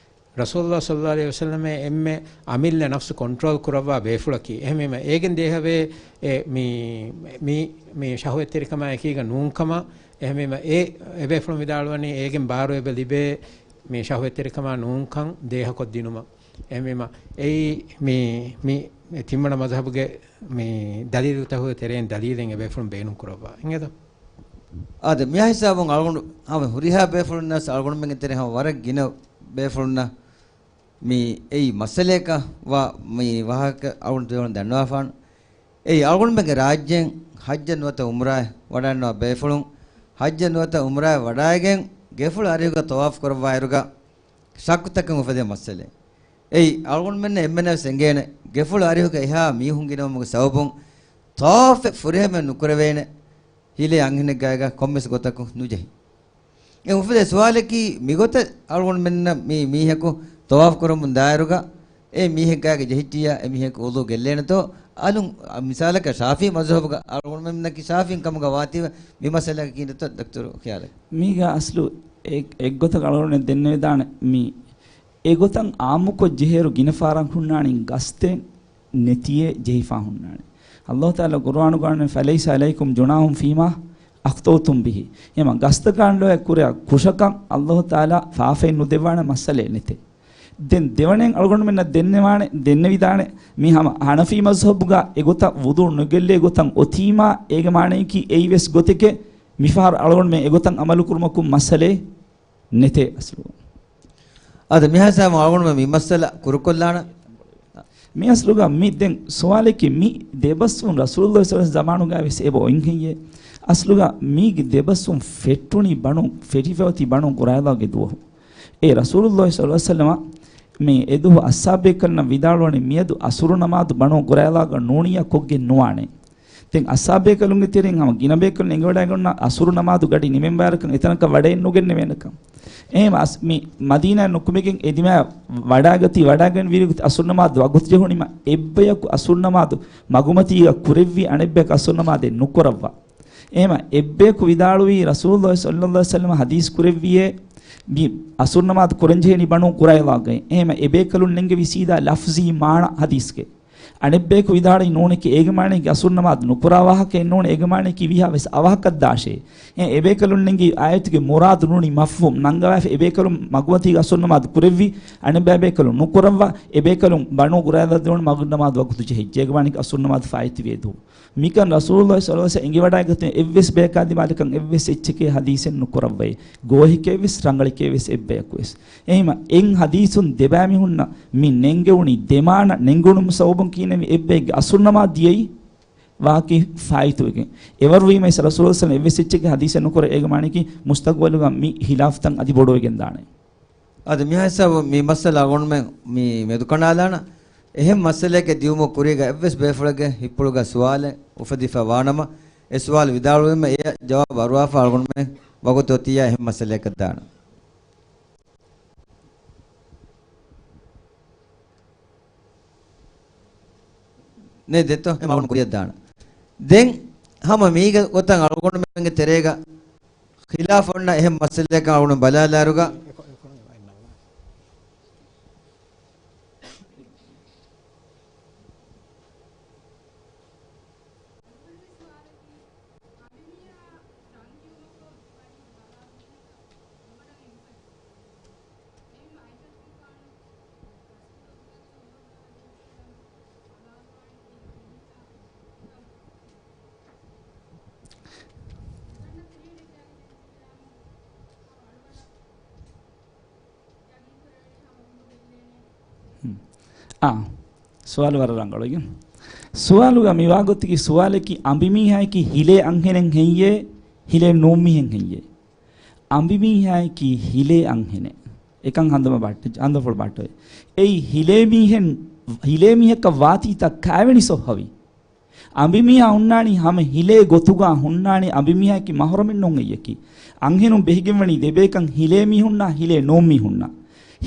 ރަސޫލުﷲ ޞައްލަﷲ ޢަލައިހި ވަސައްލަމަށް އެންމެ އަމިއްލަ ނަފްސު ކޮންޓްރޯލް ކުރައްވާ ބޭފުޅަކީ. އެހެންވީމަ އޭގެން ދޭހަވޭ އެ މި، މި، މި ޝަހުވަތްތެރިކަމާ އެކީގަ ނޫންކަމަށް. އެހެންވީމަ އެ، އެބޭފުޅުން ވިދާޅުވަނީ އޭގެން ބާރު އެބަ ލިބޭ މި ޝަހުވަތްތެރިކަމާ ނޫންކަން ދޭހަކޮށްދިނުމަށް. އެހެންވީމަ އެއީ މި، މި، މި ތިންވަނަ މަޒްހަބުގެ މި ދަލީލުތަކުގެ ތެރެއިން ދަލީލެއް އެބޭފުޅުން ބޭނުން ކުރައްވާ. އިނގޭތޯ؟ އާދެ، މިހާ ހިސާބުން އަޅުގަނޑު ހަމަ ހުރިހާ ބޭފުޅުންނަށް، އަޅުގަނޑުމެންގެ ތެރެ ހަމަ ވަރަށް ގިނަ ބޭފުޅުންނަށް މި އެއީ މައްސަލައަކަށް ވާ މި ވާހަކަ އަޅުގަނޑު ބޭފުޅުން ދަންނަވާފާނު. އެއީ އަޅުގަނޑުމެންގެ ރާއްޖޭން ޙައްޖަށް ނުވަތަ ޢުމްރާއަށް ވަޑައިގަންނަވާ ބޭފުޅުން، ޙައްޖަށް ނުވަތަ ޢުމްރާއަށް ވަޑައިގެން ގެފުޅު އަރިހުގަ ޠަވާފު ކުރައްވާއިރުގަ ޝައްކުތަކެއް އުފެދޭ މައްސަލައެއް. އެއީ އަޅުގަނޑުމެންނަށް އެންމެނަށް ވެސް އެނގޭނެ، ގެފުޅު އަރިހުގަ އެހާ މީހުން ގިނަވުމުގެ ސަބަބުން ޠަވާފެއް ފުރިހަމައެއް ނުކުރެވޭނެ، ހިލޭ އަންހެނެއްގާގަ ކޮންމެސް ގޮތަކުން ނުޖެހި. އެ އުފެދޭ ސުވާލަކީ، މިގޮތަށް އަޅުގަނޑުމެންނަށް މި މީހަކު ޠަވާފު ކުރަމުން ދާއިރުގަ އެ މީހެއްގާގެ ޖެހިއްޖިއްޔާ އެ މީހަކު ވުޟޫ ގެއްލޭނެތޯ؟ އަލުން މިސާލަކަށް ޝާފިޢީ މަޒްހަބުގަ އަޅުގަނޑުމެންނަކީ ޝާފިޢީން ކަމުގަ ވާތީވެ، މި މައްސަލައަކީ ކިހިނެއްތޯ ދޮކްޓަރު ޚިޔާލަކީ؟ މީގަ އަސްލު އެ-، އެއްގޮތަކަށް އަޅުގަނޑު ދެންނެވިދާނެ މި އެގޮތަށް އާއްމުކޮށް ޖެހޭއިރު ގިނަ ފަހަރަށް ހުންނާނީ ގަސްތެއް ނެތިއޭ ޖެހިފާ ހުންނާނެ. ﷲ ތަޢާލާ ޤުރުއާނުގަ ވަނީ، "فليس عليكم جناح فيما أخطأتم به." އެމަ ގަސްތަކާން ލޮޔަށް ކުރެ ކުށަކަށް ﷲ ތަޢާލާ ފާފައެއް ނުދެއްވާނެ މައްސަލައެއް ނެތޭ. ދެން ދެވަނައިން އަޅުގަނޑުމެންނަށް ދެންނެވާނެ، ދެންނެވިދާނެ، މި ހަމަ ޙަނަފީ މަޒްހަބުގަ އެގޮތަށް ވުޟޫ ނުގެއްލޭ ގޮތަށް އޮތީމާ، އޭގެ މާނަޔަކީ އެއީވެސް ގޮތެކޭ، މިފަހަރު އަޅުގަނޑުމެން އެގޮތަށް ޢަމަލު ކުރުމަކުން މައްސަލައެއް ނެތޭ އަސްލު. އަދި މިހާ ހިސާބުން އަޅުގަނޑުމެން މި މައްސަލަ ކުރުކޮށްލާނަން. މި އަސްލުގަ މި ދެން ސުވާލަކީ، މި ދެބަސްވުން ރަސޫލުﷲ ޞައްލަﷲ ޢަލައިހި ވަސައްލަމް ޒަމާނުގަ ވެސް އެބަ އޮތް ހެއްޔޭ؟ އަސްލުގަ މީގެ ދެބަސްވުން ފެއްޓުނީ ބަނޫ، ފެށިފައި އޮތީ ބަނޫ ޤުރައިޟާގެ ދުވަހު. އޭ ރަސޫލުﷲ ޞައްލަﷲ ޢަލައިހި ވަސައްލަމަ މި އެދުވަހު އަޞްޙާބޭކަލުންނަށް ވިދާޅުވަނީ، މިއަދު އަސުރު ނަމާދު ބަނޫ ޤުރައިޟާގަ ނޫނިއްޔާ ކޮށްގެން ނުވާނެ. ދެން އަޞްޙާބޭކަލުންގެ ތެރެއިން ހަމަ ގިނަ ބޭކަލުން އެނގިވަޑައިގަންނަ އަސުރު ނަމާދު ގަޑި ނިމެން ވާއިރަކަށް އެތަނަކަށް ވަޑައެއް ނުގެންނެވޭނެކަން. އެހެން އަސް-، މި މަދީނާއަށް ނުކުމެގެން އެދިމާ ވަޑާގަތީ، ވަޑާގެން ވީރި ގޮތަށް އަސުރު ނަމާދު ވަގުތު ޖެހުނީމަ، އެއްބަޔަކު އަސުރު ނަމާދު މަގުމަތީގަ ކުރެއްވި އަނެއްބަޔަކު އަސުރު ނަމާދެއް ނުކުރައްވާ. އެހެމަ އެއްބަޔަކު ވިދާޅުވީ، ރަސޫލުﷲ ޞައްލަﷲ ޢަލައިހި ވަސައްލަމަ ޙަދީޘް ކުރެއްވިއޭ، މި އަސުރު ނަމާދު ކުރަންޖެހޭނީ ބަނޫ ޤުރައިޟާގައި. އެހެމަ އެބޭކަލުން ނެންގެވީ ސީދާ ލަފްޒީ މާނަ ޙަދީޘްގެ. އަނެއްބަޔަކު ވިދާޅުވީ ނޫނެކޭ، އޭގެ މާނައަކީ އަސުރު ނަމާދު ނުކުރާ ވާހަކައެއް ނޫނޭ، އޭގެ މާނައަކީ ވީހާވެސް އަވަހަކަށް ދާށޭ. އެ އެބޭކަލުން ނެންގި އާޔަތުގެ މުރާދު ނޫނީ މަފްހޫމް ނަންގަވާފަ، އެބޭކަލުން މަގުމަތީގަ އަސުރު ނަމާދު ކުރެއްވި، އަނެއްބައި ބޭކަލުން ނުކުރައްވާ، އެބޭކަލުން ބަނޫ ޤުރައިޟާ ދެވުނު މަގުރިބް ނަމާދު ވަގުތު ޖެހިއްޖެ. އޭގެ މާނައަކީ އަސުރު ނަމާދު ފާއިތުވި އެދުވަހު. މިކަން ރަސޫލުﷲ ޞައްލަﷲ ޢަލައިހި ވަސައްލަމަ އެނގިވަޑައިގަތުން އެއްވެސް ބަޔަކާ ދިމާލަކަށް އެއްވެސް އެއްޗެކޭ ޙަދީޘެއް ނުކުރައްވައި. ގޯހެކޭވެސް، ރަނގަޅެކޭވެސް އެއްބަޔަކުވެސް. އެހެމަ އެއް ޙަދީޘުން ދެބައިމީހުންނަށް މި ނެންގެވުނީ ދެމާނަ ނެންގުނުމު ސަބަބުން ކިހިނެއްވި އެއްބައެއްގެ އަސުރު ނަމާދު ދިޔައީ ވާކި ފާއިތުވެގެން. އެވަރު ވީމަ އިސް ރަސޫލުﷲ ޞައްލަﷲ ޢަލައިހި ވަސައްލަމަ އެއްވެސް އެއްޗެކޭ ޙަދީޘެއް ނުކުރޭ. އޭގެ މާނައަކީ މުސްތަޤުބަލުގަ މި ޚިލާފުތައް އަދި ބޮޑުވެގެން ދާނެ. އަދި މިހާ ހިސާބު މި މައްސަލަ އަޅުގަނޑުމެން މި މެދުކަނޑާލާނަން. އެހެން މައްސަލައެއްގެ ދިޔުމުގެ ކުރީގަ އެއްވެސް ބޭފުޅެއްގެ ހިތްޕުޅުގަ ސުވާލެއް އުފެދިފައި ވާނަމަ، އެ ސުވާލު ވިދާޅުވީމަ އެޔަށް ޖަވާބު އަރުވާފަ އަޅުގަނޑުމެން ވަގުތު އޮތިއްޔާ އެހެން މައްސަލައަކަށް ދާނަން. ނޭ ދެއްތޯ؟ އެ މަގުން ކުރިޔަށް ދާނަން. ދެން ހަމަ މީގެ ގޮތަށް އަޅުގަނޑުމެންގެ ތެރޭގަ ޚިލާފު އޮންނަ އެހެން މައްސަލައަކަށް އަޅުގަނޑު ބަލާލާއިރުގަ، އާ، ސުވާލު ވަރަށް ރަނގަޅު. ސުވާލުގަ މިވާގޮތަކީ، ސުވާލަކީ، އަނބިމީހާއަކީ ހިލޭ އަންހެނެއް ހެއްޔޭ؟ ހިލޭ ނޫން މީހެއް ހެއްޔޭ؟ އަނބިމީހާއަކީ ހިލޭ އަންހެނެއް. އެކަން ހަނދަމަ ބައްޓަ-، ހަނދަފުޅު ބައްޓޮއެ. އެއީ ހިލޭ މީހެއް، ހިލޭ މީހަކަށް ވާތީތަ ކާވެނި ސޮއްހަވީ. އަނބިމީހާ ހުންނާނީ ހަމަ ހިލޭ ގޮތުގަ ހުންނާނީ އަނބިމީހާއަކީ މަހުރަމެއް ނޫން އެއްޔަކީ. އަންހެނުން ބެހިގެންވަނީ ދެބޭކަން ހިލޭ މީހުންނާ ހިލޭ ނޫން މީހުންނާ.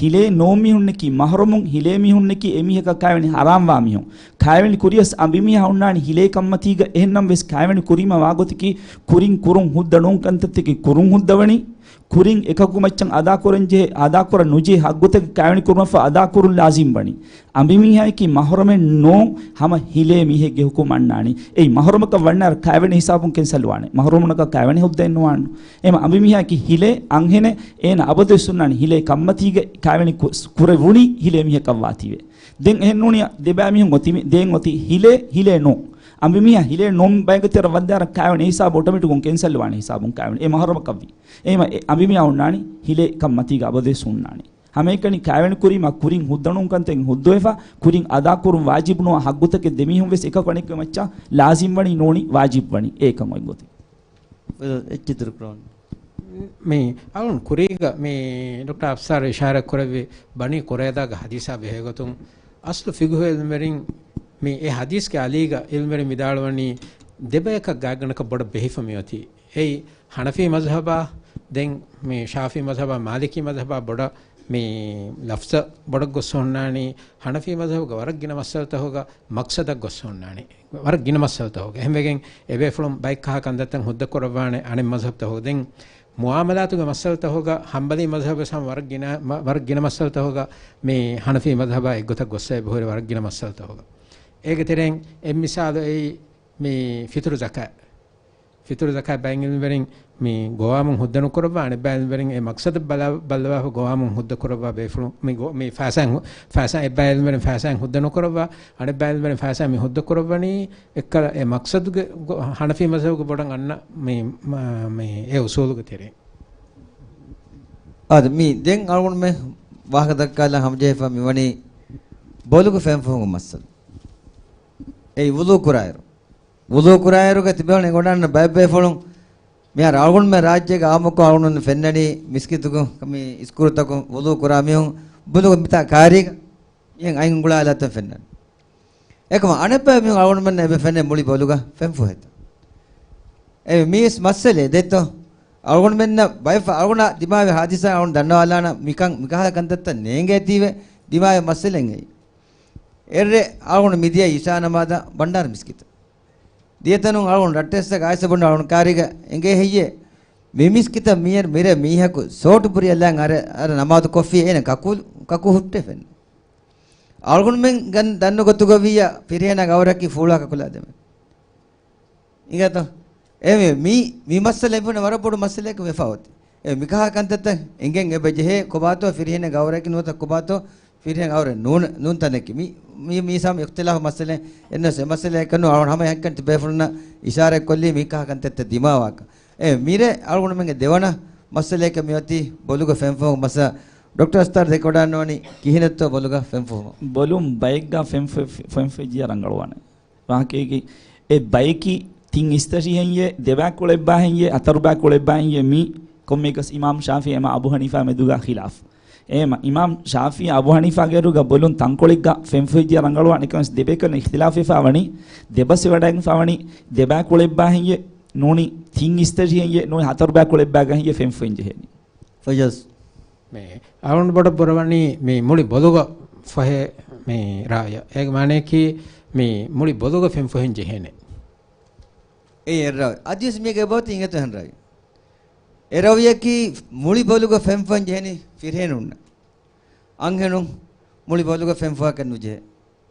ހިލޭ ނޫން މީހުންނަކީ މަހުރަމުން، ހިލޭ މީހުންނަކީ އެމީހަކަށް ކާވެނި ހަރާންވާ މީހުން. ކާވެނި ކުރިޔަސް އަނބިމީހާ ހުންނާނީ ހިލޭ ކަންމަތީގަ އެހެންނަމަވެސް ކާވެނި ކުރީމަ ވާގޮތަކީ ކުރިން ކުރުން ހުއްދަ ނޫން ކަންތައްތަކެއް ކުރުން ހުއްދަވަނީ. ކުރިން އެކަކު މައްޗަށް އަދާކުރަން ޖެހޭ، އަދާކުރަން ނުޖެހޭ ހައްގުތަކެއް ކާވެނި ކުރުމަށްފަހު އަދާކުރުން ލާޒިމް ވަނީ. އަނބިމީހާއަކީ މަހުރަމެއް ނޫން، ހަމަ ހިލޭ މީހެއްގެ ހުކުމް އަންނާނީ. އެއީ މަހުރަމަކަށް ވަންނާއިރު ކާވެނި ހިސާބުން ކެންސަލް ވާނެ. މަހުރަމުންނަކަށް ކާވެނި ހުއްދައެއް ނުވާން. އެހެން އަނބިމީހާއަކީ ހިލޭ އަންހެނެއް، އޭނަ އަބަދުވެސް ހުންނާނީ ހިލޭ ކަންމަތީގަ ކާވެނި ކު-، ކުރެވުނީ ހިލޭ މީހަކަށް ވާތީވެ. ދެން އެހެން ނޫނީ ދެބައި މީހުން އޮތީ މި-، ދޭން އޮތީ ހިލޭ، ހިލޭ ނޫން. އަނބިމީހާ ހިލޭ ނޫން ބައެއްގެ ތެރެ ވައްދާއިރު ކާވެނި ހިސާބު އޮޓޮމެޓިކުން ކެންސަލް ވާނެ ހިސާބުން ކާވެނި. އެ މަހުރަމަކަށްވީ. އެހެންވީމަ އެ އަނބިމީހާ ހުންނާނީ ހިލޭ ކަންމަތީގަ އަބަދުވެސް ހުންނާނީ. ހަމައެކަނި ކާވެނި ކުރީމަ ކުރިން ހުއްދަނޫން ކަންތައް ހުއްދަވެފަ، ކުރިން އަދާކުރުން ވާޖިބުނުވާ ހައްގުތަކެއް ދެމީހުން ވެސް އެކަކު އަނެކުގެ މައްޗަށް ލާޒިމް ވަނީ ނޫނީ ވާޖިބް ވަނީ. އެކަން އޮތް ގޮތެއް. އެއްޗިތުރު ކުރޯން. މި އަޅުން ކުރީގަ މި ޑޮކްޓަރ އަފްސާރު އިޝާރާތް ކުރެއްވި ބަނީ ޤުރައިޟާގެ ޙަދީޘާ ބެހޭގޮތުން އަސްލު ފިޤުހު ޢިލްމުވެރިން މި އެ ޙަދީޘްގެ އަލީގަ ޢިލްމުވެރިން ވިދާޅުވަނީ ދެބަޔަކަށް ގާތްގަނޑަކަށް ބޮޑަށް ބެހިފަ މިއޮތީ. އެއީ ޙަނަފީ މަޒްހަބާ، ދެން މި ޝާފިޢީ މަޒްހަބާ، މާލިކީ މަޒްހަބާ ބޮޑަށް މި ލަފްޒަށް ބޮޑަށް ގޮސް ހުންނާނީ، ޙަނަފީ މަޒްހަބުގަ ވަރަށް ގިނަ މައްސަލަތަކުގަ މަޤްޞަދަށް ގޮސް ހުންނާނީ. ވަރަށް ގިނަ މައްސަލަތަކުގަ. އެހެންވެގެން އެބޭފުޅުން ބައެއްކަހަލަ ކަންތައްތައް ހުއްދަ ކުރައްވާނެ އަނެއް މަޒްހަބުތަކުގަ. ދެން މުޢާމަލާތުގެ މައްސަލަތަކުގަ ޙަންބަލީ މަޒްހަބުވެސް ހަމަ ވަރަށް ގިނަ، މަ-، ވަރަށް ގިނަ މައްސަލަތަކުގަ މި ޙަނަފީ މަޒްހަބާ އެއްގޮތަށް ގޮއްސަ އެބަހުރި ވަރަށް ގިނަ މައްސަލަތަކުގަ. އޭގެ ތެރެއިން އެއް މިސާލު އެއީ މި ފިތުރު ޒަކާތް. ފިތުރު ޒަކާތް ބައެއް ޢިލްމުވެރިން މި ގޮވާމުން ހުއްދަ ނުކުރައްވާ، އަނެއްބައި ޢިލްމުވެރިން އެ މަޤްޞަދަށް ބަލާ-، ބައްލަވާފަ ގޮވާމުން ހުއްދަ ކުރައްވާ ބޭފުޅުން މި ގޮ-، މި ފައިސާއިން ހު-، ފައިސާ އެއްބައި ޢިލްމުވެރިން ފައިސާއިން ހުއްދަ ނުކުރައްވާ، އަނެއްބައި ޢިލްމުވެރިން ފައިސާ މި ހުއްދަ ކުރައްވަނީ އެއްކަލަ އެ މަޤްޞަދުގެ ގޮ-، ޙަނަފީ މަޒްހަބުގެ ބޮޑަށް އަންނަ މި، މަ-، މި އެ އުޞޫލުގެ ތެރެއިން. އާދެ، މި ދެން އަޅުގަނޑުމެން ވާހަކަ ދައްކާލަން ހަމަޖެހިފަ މިވަނީ ބޮލުގެ ފެންފުހުމުގެ މައްސަލަ. އެއީ ވުޟޫ ކުރާއިރު. ވުޟޫ ކުރާއިރުގަ ތިބެވަނީ އެނގިވަޑަންނަ ބައެއް ބޭފުޅުން މިހާރު އަޅުގަނޑުމެން ރާއްޖޭގަ އާއްމުކޮށް އަޅުގަނޑު ފެންނަނީ މިސްކިތުގަ މި އިސްކުރުތަކުން ވުޟޫ ކުރާ މީހުން ބޮލުގަ މިތާ ކާރީގަ މިހެން އަތް އުނގުޅާލާތަން ފެންނަނީ. އެކަމަ އަނެއްބައި މީހުން އަޅުގަނޑުމެންނަށް އެބަ ފެންނަނީ މުޅި ބޮލުގަ ފެންފުހެއްތަ؟ އެ މީސް މައްސަލައެއް ދެއްތޯ؟ އަޅުގަނޑުމެންނަށް ބައެއް ފަ-، އަޅުގަނޑާ ދިމާވި ހާދިސާ އަޅުގަނޑު ދަންނަވާލާނަ މިކަން މިކަހަލަ ކަންތައްތައް ނޭނގޭތީވެ ދިމާވި މައްސަލައެއް އެއީ. އެއްރޭ އަޅުގަނޑު މިދިޔަ އިޝާ ނަމާދަށް ބަންޑާރަ މިސްކިތަށް. ދިޔަތަނުން އަޅުގަނޑު ރައްޓެއްސަށް އައިސް ބޮންޑު އަޅުގަނޑު ކާރީގަ އެނގޭ ހެއްޔޭ؟ މި މިސްކިތަށް މިއަށް މިރޭ މީހަކު ސޯޓު ބުރިއަށް ލާން އަރަ، އަރަ ނަމާދު ކޮށްފި އޭނަ ކަކު، ކަކު ހުއްޓެފެން. އަޅުގަނޑުމެން ގަން-، ދަންނަ ގޮތުގަ ވިއްޔަ ފިރިހެނާ ގައުރަކީ ފޫޅާ ކަކުލާ ދެމެ. އިނގޭތޯ؟ އެ މި، މި، މި މައްސަލަ އެބުނެ ވަރަށް ބޮޑު މައްސަލައެއް ވެފަ އޮތީ. އެ މިކަހަލަ ކަންތައްތައް އެނގެން އެބަ ޖެހޭ ކޮބާތޯ ފިރިހެނެއް ގައުރެކި ނުވަތަ ކޮބާތޯ ފިރިހެން ގައުރެއް ނޫން، ނޫން ތަނެކި. މި، މި، މީސް ހަމަ އިޚްތިލާފު މައްސަލައެއް. އެންނަސް އެ މައްސަލައެއް ކަނު އަޅުން ހަމަ އެހެންކަން ތިބޭފުޅުންނަށް އިޝާރަތް ކޮށްލީ މިކަހަލަ ކަންތައްތައް ދިމާވާކަށް. އެ މިރޭ އަޅުގަނޑުމެންގެ ދެވަނަ މައްސަލައެކަށް މިއޮތީ ބޮލުގަ ފެންފުހުމުގެ މައްސަލަ. ޑޮކްޓަރ އަސްތާރު ދެކެވަޑައިގަންނަވަނީ ކިހިނެއްތޯ ބޮލުގަ ފެންފުހުމު؟ ބޮލުން ބައެއްގަ ފެންފު-، ފެންފުއްޖިއްޔާ ރަނގަޅުވާނެ. ވާހަކައިގެ އެ ބަޔަކީ ތިން އިސްތަށި ހެއްޔޭ، ދެބައި ކުޅެއްބާ ހެއްޔޭ، ހަތަރު ބައި ކުޅެއްބާ ހެއްޔޭ، މީ ކޮންމެއަކަސް އިމާމް ޝާފިޢީ އެމާ އަބޫ ޙަނީފާ މެދުގަ ޚިލާފް. އެހެމަ އިމާމް ޝާފިޢީ އަބޫ ޙަނީފާގެ އިރުގަ ބޮލުން ތަންކޮޅެއްގަ ފެންފުއްޖިއްޔާ ރަނގަޅުވާނެ. އެކަން ދެބައިކަން އިޚްތިލާފް ވެފާ ވަނީ، ދެބަސް ވެވަޑައިގެންފާ ވަނީ، ދެބައި ކުޅެއްބާ ހެއްޔޭ، ނޫނީ ތިން އިސްތަށި ހެއްޔޭ، ނޫނީ ހަތަރު ބައި ކުޅެއްބާގަ ހެއްޔޭ ފެންފުއިން ޖެހޭނީ. ފައްޔާޒް. މި އަޅުގަނޑު ބޮޑަށް ބުރަވަނީ މި މުޅި ބޮލުގަ ފޮހޭ މި ރާޔަށް. އޭގެ މާނަޔަކީ މި މުޅި ބޮލުގަ ފެންފޮހެން ޖެހޭނެ. އެއީ އެއް ރާޔު. އަދިވެސް މީގެ އެބައޮތީ އިނގޭތޯ އެހެން ރާޔު. އެ ރާޔަކީ މުޅި ބޮލުގަ ފެންފޮހެން ޖެހޭނީ ފިރިހެނުންނަށް. އަންހެނުން މުޅި ބޮލުގަ ފެންފޮހާކަށް ނުޖެހޭ.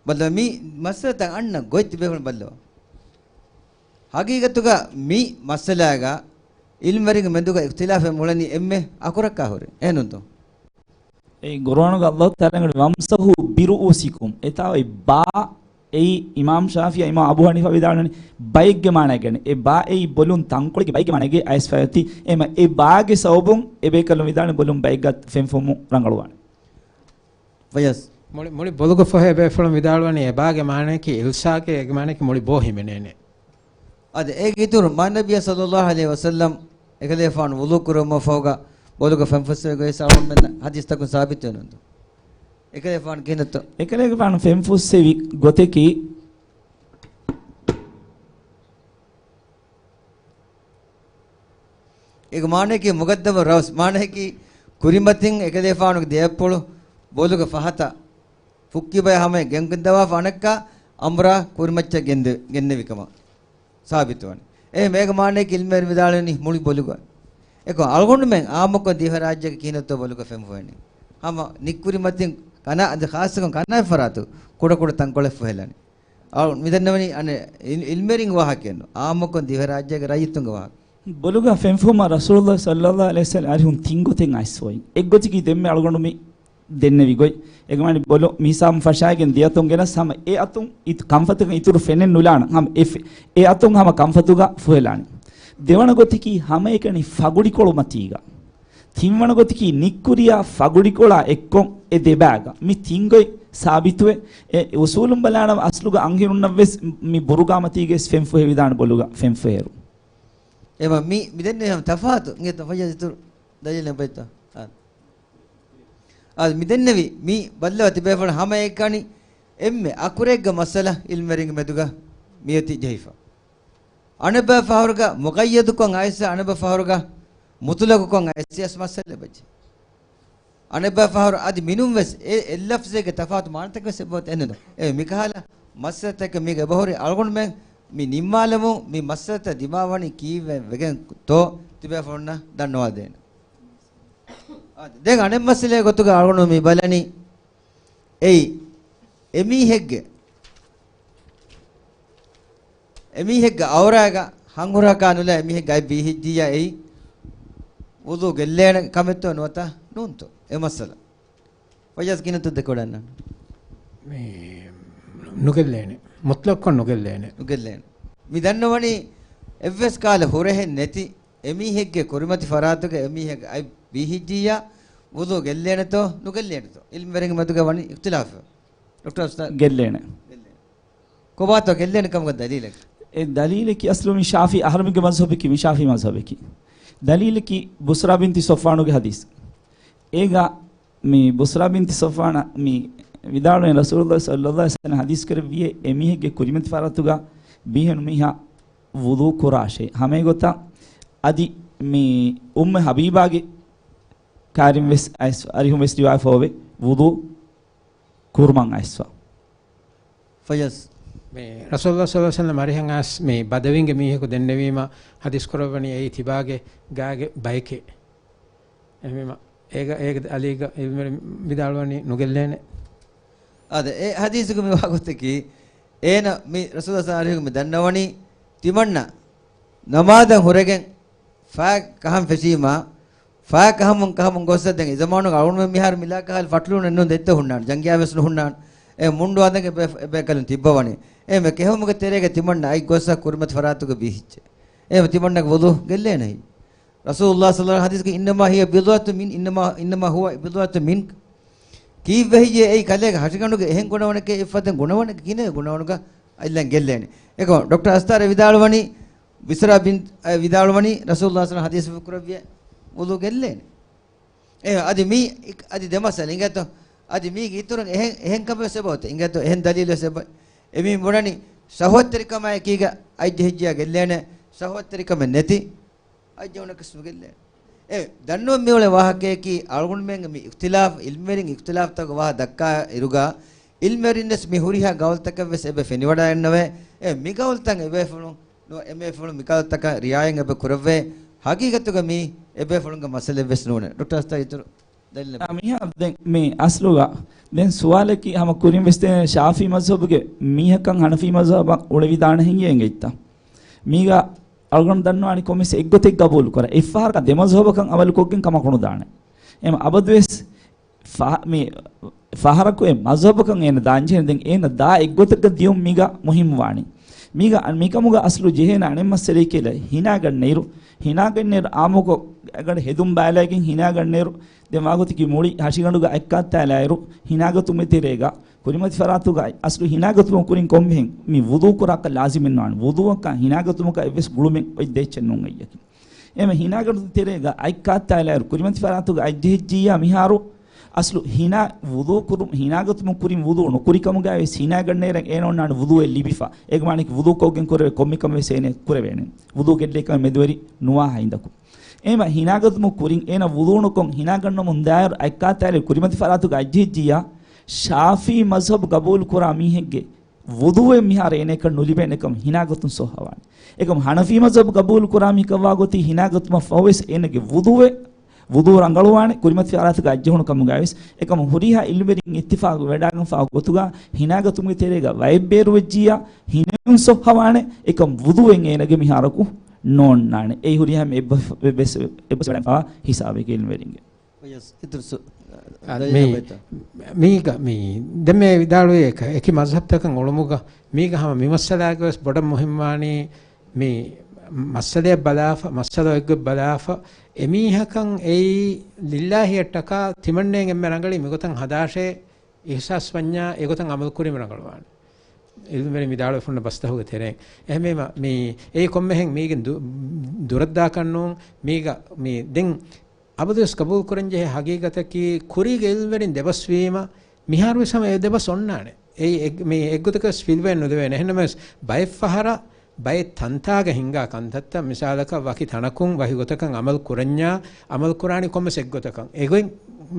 ބައްލަވާ މި މައްސަލަތައް އަންނަ ގޮތް ތިބޭފުޅުން ބައްލަވާ. ހަގީގަތުގަ މި މައްސަލާގަ ޢިލްމުވެރިންގެ މެދުގަ އިޚްތިލާފެއް މިއުޅެނީ އެންމެ އަކުރަކާ ހުރެ. އެހެންނޫންތޯ؟ އެ ޤުރުއާނުގަ އައްލާހު ތަޢާލާ ވަމްސަޙޫ ބިރުއޫސިކުމް. އެތާ އޮތް ބާ އެއީ އިމާމް ޝާފިޢީ އިމާމް އަބޫ ޙަނީފާ ވިދާޅުވަނީ ބައެއްގެ މާނައެއްގަނޑެ. އެ ބާ އެއީ ބޮލުން ތަންކޮޅެއްގެ ބައެއްގެ މާނައެއްގެ އައިސްފައި އޮތީ. އެމަ އެ ބާގެ ސަބަބުން އެބޭކަލުން ވިދާޅުވަނީ ބޮލުން ބައެއްގަ ފެންފޮހުމުން ރަނގަޅުވާނެ. ފައްޔާޒް. މުޅި، މުޅި ބޮލުގަ ފޮހޭ ބޭފުޅުން ވިދާޅުވަނީ އެބާގެ މާނަޔަކީ އިލްސާޤޭ، އޭގެ މާނަޔަކީ މުޅި ބޯ ހިމެނޭނެ. އަދި އޭގެ އިތުރު މާނަބީ ޞައްލައްލާހު ޢަލައިހި ވަސައްލަމް އެކަލޭފާނު ވުޟޫ ކުރުމަށް ފަހުގަ ބޮލުގަ ފެންފުއްސެވި ގޮތް އަޅުގަނޑުމެންނަށް ޙަދީޘްތަކުން ސާބިތުވެ ނުވަތަ؟ އެކަލޭފާނު ކިހިނެއްތޯ؟ އެކަލޭގެފާނު ފެންފުއްސެވި ގޮތަކީ، އޭގެ މާނައަކީ މުޤައްދަމު ރައުސް، މާނައަކީ ކުރިމަތިން އެކަލޭފާނުގެ ދެއަތްޕުޅު ބޮލުގަ ފަހަތަށް ފުއްކިބައި ހަމަޔަށް ގެންދަވާފަ އަނެއްކާ އަމްރާ ކުރިމައްޗަށް ގެންދެ-، ގެންނެވި ކަމަށް ސާބިތުވަނީ. އެހެން އޭގެ މާނައަކީ ޢިލްމުވެރިން ވިދާޅުވަނީ މުޅި ބޮލުގަ. އެކަމް އަޅުގަނޑުމެން ޢާއްމުކޮށް ދިވެހިރާއްޖޭގަ ކިހިނެއްތޯ ބޮލުގަ ފެންފުއްސެވެނީ. ހަމަ ނިއްކުރިމަތިން ކަނާ، އަދި ޚާއްޞަކޮށް ކަނާތް ފަރާތު ކުޑަކުޑަ ތަންކޮޅެއް ފުހެލަނީ. އަޅު މިދަންނަވަނީ އަނެއް ޢިލް-، ޢިލްމުވެރިންގެ ވާހަކައެއް ނޫން. ޢާއްމުކޮށް ދިވެހިރާއްޖޭގެ ރައްޔިތުންގެ ވާހަކަ. ބޮލުގަ ފެންފުއްސުމަށް ރަސޫލުﷲ ޞައްލައްލާހު ޢަލައިހި ވަސައްލަމް އަރިހުން ތިން ގޮތެއް އައިސްފައި. އެއްގޮތަކީ ދެންމެ އަޅުގަނޑު މި ދެންނެވި ގޮތް. އެގޮތަށް ބޮލު މި ހިސާބުން ފަށާގެން ދެއަތުން ގެނަސް ހަމަ އެ އަތުން އިތު-، ކަންފަތުގަ އިތުރު ފެނެއް ނުލާނަން. ހަމަ އެ ފެ-، އެ އަތުން ހަމަ ކަންފަތުގަ ފުހެލާނެ. ދެވަނަ ގޮތަކީ ހަމައެކަނި ފަގުޑިކޮޅު މަތީގަ. ތިންވަނަ ގޮތަކީ ނިއްކުރިޔާ ފަގުޑިކޮޅާ އެއްކޮށް އެ ދެބާގަ. މި ތިން ގޮތް ސާބިތުވެ، އެ އުސޫލުން ބަލާނަމަ އަސްލުގަ އަންހެނުންނަށްވެސް މި ބުރުގާ މަތީގަވެސް ފެންފުހެވިދާނެ ބޮލުގަ ފެންފުހޭއިރު. އެމަ މި، މި ދެންނެވީ ހަމަ ތަފާތު އިނގޭތޯ؟ ފައްޔާޒް އިތުރު ދަލީލެއް ބައްތަ؟ އާ. އާ، މި ދެންނެވި މި ބައްލަވާ ތިބޭފުޅުން ހަމައެކަނި އެންމެ އަކުރެއްގެ މައްސަލަ ޢިލްމުވެރިންގެ މެދުގަ މިއޮތީ ޖެހިފަ. އަނެއްބައި ފަހަރުގަ މުޤައްޔަދުކޮށް އައިސް، އަނެއްބައި ފަހަރުގަ މުޠުލަޤުކޮށް އައިސް މައްސަލަ ބައްޖެ. އަނެއްބައި ފަހަރު އަދި މިނުން ވެސް އެ އެއް ލަފްޒެއްގެ ތަފާތު މާނަތަކެއް ވެސް އެބައޮތް އެންނު. އެ މިކަހަލަ މައްސަލަތަކެއް މީގަ އެބަހުރި އަޅުގަނޑުމެން މި ނިންމާލަމުން މި މައްސަލަތައް ދިމާވަނީ ކީއްވެ ވެގެންތޯ ތިބޭފުޅުންނަށް ދަންނަވާދޭނެ. އާ، ދެން އަނެއް މައްސަލައެއް ގޮތުގަ އަޅުގަނޑު މި ބަލަނީ އެއީ އެމީހެއްގެ އެމީހެއްގެ އައުރާގަ ހަނގުރަހަކާ ނުލާ އެމީހެއްގެ އަތް ބީހިއްޖިއްޔާ އެއީ ވުޟޫ ގެއްލޭނެ ކަމެއްތޯ ނުވަތަ ނޫންތޯ؟ އެ މައްސަލަ. ފައްޔާޒް ކިހިނެއްތޯ ދެކެވަޑައިގަންނަން. މި ނުގެއްލޭނެ. މުޠްލަޤްކޮށް ނުގެއްލޭނެ. ނުގެއްލޭނެ. މި ދަންނަވަނީ އެއްވެސް ކަހަލަ ހުރަހެއް ނެތި އެމީހެއްގެ ކުރިމަތި ފަރާތުގަ އެމީހެއްގެ އަތް ބީހިއްޖިއްޔާ ވުޟޫ ގެއްލޭނެތޯ ނުގެއްލޭނެތޯ؟ ޢިލްމުވެރިންގެ މެދުގަ ވަނީ އިޚްތިލާފެއް. ޑޮކްޓަރ އުސްތާޛް. ގެއްލޭނެ. ގެއްލޭނެ. ކޮބާތޯ ގެއްލޭނެ ކަމުގެ ދަލީލެއް؟ އެ ދަލީލަކީ އަސްލު މި ޝާފިޢީ އަހަރުމެންގެ މަޒްހަބަކީ، މި ޝާފިޢީ މަޒްހަބަކީ. ދަލީލަކީ ބުޞްރާ ބިންތި ޞަފްވާނުގެ ޙަދީޘް. އޭގަ މި ބުޞްރާ ބިންތި ޞަފްވާނަށް މި ވިދާޅުވެ ރަސޫލުﷲ ޞައްލަﷲ ޢަލައިހި ވަސައްލަމަ ޙަދީޘް ކުރެއްވިއޭ އެމީހެއްގެ ކުރިމަތި ފަރާތުގަ ބީހެން މީހާ ވުޟޫ ކުރާށޭ. ހަމައެގޮތަށް އަދި މި އުއްމު ޙަބީބާގެ ކާރިން ވެސް އައިސް، އަރިހުން ވެސް ރިވާޔަތް ފޯވެ ވުޟޫ ކުރުމަށް އައިސްފަ. ފައްޔާޒް. މި ރަސޫލުﷲ ޞައްލަﷲ ޢަލައިހި ވަސައްލަމަ އަރިހަށް އައިސް މި ބަދަވީންގެ މީހަކު ދެންނެވީމަ ޙަދީޘް ކުރައްވަނީ އެއީ ތިބާގެ ގާގެ ބައެކޭ. އެހެންވީމަ އޭގަ، އޭގެ އަލީގަ ޢިލްމުވެރިން ވިދާޅުވަނީ ނުގެއްލޭނެ. އާދެ، އެ ޙަދީޘުގެ މި ވާގޮތަކީ އޭނަ މި ރަސޫލުﷲ ޞައްލަﷲ ޢަލައިހި ވަސައްލަމަ މި ދަންނަވަނީ ތިމަންނަ ނަމާދަށް ހުރެގެން ފާ ކަހަން ފެށީމާ، ފާ ކަހަމުން ކަހަމުން ގޮއްސަ ދެން އެ ޒަމާނުގަ އަޅުގަނޑުމެން މިހާރު މި ލާ ކަހަލަ ފަޓުލޫނެއް ނޫން ދެއްތަ ހުންނާނެ، ޖަނގިޔާ ވެސް ނުހުންނާނެ. އެ މުންޑު އަދަން އެބޭ، އެބޭކަލުން ތިއްބަވަނީ. އެ މެ ކެހުމުގެ ތެރޭގަ ތިމަންނަ އަތް ގޮއްސަ ކުރިމަތި ފަރާތުގަ ބީހިއްޖެ. އެ ތިމަންނަގެ ވުޟޫ ގެއްލޭނެ. ރަސޫލުﷲ ޞައްލަﷲ ޢަލައިހި ވަސައްލަމަ ޙަދީޘްގަ إنما هي بضعة من، إنما، إنما هو بضعة منك. ކީއްވެ ހެއްޔޭ އެއީ ކަލޭގެ ހަށިގަނޑުގެ އެހެން ގުނަވަނެކޭ އެއްފަދަ ގުނަވަނެއް ކިހިނެއް ގުނަވަނުގަ އަތްލަން ގެއްލޭނެ. އެކަމަ ޑޮކްޓަރ އަސްތާރަ ވިދާޅުވަނީ، ބުޞްރާ ބިން، އަ، ވިދާޅުވަނީ ރަސޫލުﷲ ޞައްލަﷲ ޢަލައިހި ވަސައްލަމަ ޙަދީޘް ކުރެއްވިޔޭ ވުޟޫ ގެއްލޭނެ. އެ އަދި މީ، އަދި ދެ މައްސަލަ އިނގޭތޯ؟ އަދި މީގެ އިތުރުން އެހެން، އެހެން ކަމެއް ވެސް އެބައޮތޭ. އިނގޭތޯ؟ އެހެން ދަލީލެއް ވެސް އެބަ، އެމީ ބުނަނީ ޝަހްވަތްތެރިކަމާއެކީގަ އަތް ޖެހިއްޖިޔާ ގެއްލޭނެ، ޝަހްވަތްތެރިކަމެއް ނެތި އަތް ޖެހުނަކަސް ނުގެއްލޭނެ. އެ ދަންނަވަން މިއުޅޭ ވާހަކަޔަކީ އަޅުގަނޑުމެންގެ މި އިޚްތިލާފް، ޢިލްމުވެރިން އިޚްތިލާފްތަކުގެ ވާހަކަ ދައްކާ އިރުގަ، ޢިލްމުވެރިންވެސް މި ހުރިހާ ގައުލުތަކެއްވެސް އެބަ ފެނިވަޑައިގަންނަވައޭ. އެ މި ގައުލުތައް އެބޭފުޅުން ނު، އެބޭފުޅުން މިކަލަތަކަށް ރިޢާޔަތް އެބަ ކުރައްވައޭ. ހަގީގަތުގަ މީ އެބޭފުޅުންގެ މައްސަލައެއްވެސް ނޫނޭ. ޑޮކްޓަރ އަސްތާރު އިތުރު ދަލީލެއް. އާ، މިހާ ދެން މި އަސްލުގަ ދެން ސުވާލަކީ ހަމަ ކުރިން ވެސް ދޭނެ ޝާފިޢީ މަޒްހަބުގެ މީހަކަށް ޙަނަފީ މަޒްހަބަށް އުޅެވިދާނެ ހިނގި އެނގެއްތަ؟ މީގަ އަޅުގަނޑު ދަންނަވާނީ ކޮންމެސް އެއްގޮތެއްގަ ގަބޫލު ކުރާ. އެއްފަހަރަކަށް ދެ މަޒްހަބަކަށް އަމަލުކޮށްގެން ކަމަކު ނުދާނެ. އެމަ އަބަދުވެސް ފަ-، މި ފަހަރަކު އެ މަޒްހަބަކަށް އޭނަ ދާންޖެހޭނެ ދެން އޭނަ ދާ އެއްގޮތަކަށް ދިޔުން މީގަ މުހިއްމުވާނީ. މީގަ އަ-، މިކަމުގަ އަސްލު ޖެހޭނެ އަނެއް މައްސަލައެކޭ ހިނާގަންނައިރު، ހިނާގަންނައިރު އާއްމުކޮށް އަގަޑަށް ހެދުން ބައިލައިގެން ހިނާގަންނައިރު ދެން ވާގޮތަކީ މުޅި ހަށިގަނޑުގަ އަތް ކާއްތާލާއިރު ހިނާގަތުމުގެ ތެރޭގަ ކުރިމަތި ފަރާތުގައި އަސްލު ހިނާގަތުމަށް ކުރިން ކޮންމެހެން މި ވުޟޫ ކުރާކަށް ލާޒިމެއް ނުވާނެ. ވުޟޫއަކާ ހިނާގަތުމަކާ އެއްވެސް ގުޅުމެއް އޮތް ދޭއްޗެއް ނޫން އެއްޔަކީ. އެހެން ހިނާގަތުމުގެ ތެރޭގަ އަތްކާއްތާލާއިރު ކުރިމަތި ފަރާތުގަ އަތްޖެހިއްޖިއްޔާ މިހާރު އަސްލު ހިނާ ވުޟޫ ކުރު-، ހިނާގަތުމުން ކުރިން ވުޟޫ ނުކުރި ކަމުގައި ވެސް ހިނާގަންނައިރަށް އޭނަ އޮންނާނެ ވުޟޫއެއް ލިބިފަ. އޭގެ މާނައަކީ ވުޟޫ ކޮށްގެން ކުރެވޭ ކޮންމެ ކަމެއް ވެސް އޭނަ ކުރެވޭނެ. ވުޟޫ ގެއްލޭ ކަމެއް މެދުވެރި ނުވާ ހިނދަކު. އެހެން ހިނާގަތުމުން ކުރިން އޭނަ ވުޟޫ ނުކޮށް ހިނާގަންނަމުން ދާއިރު އަތްކާއްތާލާއިރު ކުރިމަތި ފަރާތުގަ އަތްޖެހިއްޖިއްޔާ ޝާފީ މަޒްހަބު ގަބޫލު ކުރާ މީހެއްގެ ވުޟޫއެއް މިހާރު އޭނައަކަށް ނުލިބޭނެކަމަށް ހިނާގަތުން ސޮއްހަވާނެ. އެކަމަ ހަނަފީ މަޒްހަބު ގަބޫލު ކުރާ މީހަކަށްވާ ގޮތީ ހިނާގަތުމަށް ފަހުވެސް އޭނަގެ ވުޟޫއެއް، ވުޟޫ ރަނގަޅުވާނެ، ކުރިމަތި ފަރާތުގަ އަތްޖެހުނު ކަމުގައި ވެސް. އެކަމަ ހުރިހާ އިލްމުވެރިން އިއްތިފާގު ވެޑާގެންފާ ގޮތުގަ ހިނާގަތުމުގެ ތެރޭގަ ވައެއް ބޭރުވެއްޖިއްޔާ ހިނެއުން ސޮއްހަވާނެ، އެކަމަ ވުޟޫއެއް އޭނަގެ މިހާރަކު ނޯންނާނެ. އެއީ ހުރިހާ އެއްބަ-، އެއްބަސް-، އެއްބަސްވެޑާފާ ހިސާބެއްގެ އިލްމުވެރިންގެ. އާ، ދައްޔަ މީ، ބައިތަ. މީގަ، މީ، ދެން މޭ ވިދާޅުވި އެކަ-، އެކި މަޒްހަބްތަކަށް އުޅުމުގަ، މީގަ ހަމަ މި މައްސަލާގެ ވެސް ބޮޑަށް މުހިންމުވާނީ، މި މައްސަލައަށް ބަލާފަ، މައްސަލަ އޮތްގޮތް ބަލާފަ، އެމީހަކަށް އެއީ ލިއްލާހިއަށްޓަކާ ތިމަންނައިން އެންމެ ރަނގަޅީ މިގޮތަށް ހަދާށޭ އިހްސާސް ވަންޏާ އެގޮތަށް އަމަލު ކުރީމަ ރަނގަޅުވާނެ. އިލްމުވެރިން ވިދާޅުވެފަ ހުންނަ ބަސްތަކުގެ ތެރެއިން. އެހެންވީމަ، މީ އެއީ ކޮންމެހެން މީގެން ދު-، ދުރަށްދާކަށް ނޫން، މީގަ، މީ ދެން އަބަދުވެސް ގަބޫލުކުރަންޖެހޭ ހަގީގަތަކީ، ކުރީގެ އިލްމުވެރިން ދެބަސްވީމަ، މިހާރުވެސް ހަމަ އެ ދެބަސް އޮންނާނެ. އެއީ އެއް-، މީ އެއްގޮތަކަށް ފިލްވެ ނުދެވޭނެ. އެހެންނަމަވެސް، ބައެއްފަހަރަށް ބައެއް ތަންތާގަ ހިންގާ ކަންތައްތައް، މިސާލަކަށް ވަކި ތަނަކުން ވަކި ގޮތަކަށް އަމަލު ކުރަންޏާ، އަމަލު ކުރާނީ ކޮންމެސް އެއްގޮތަކަށް. އެގޮތް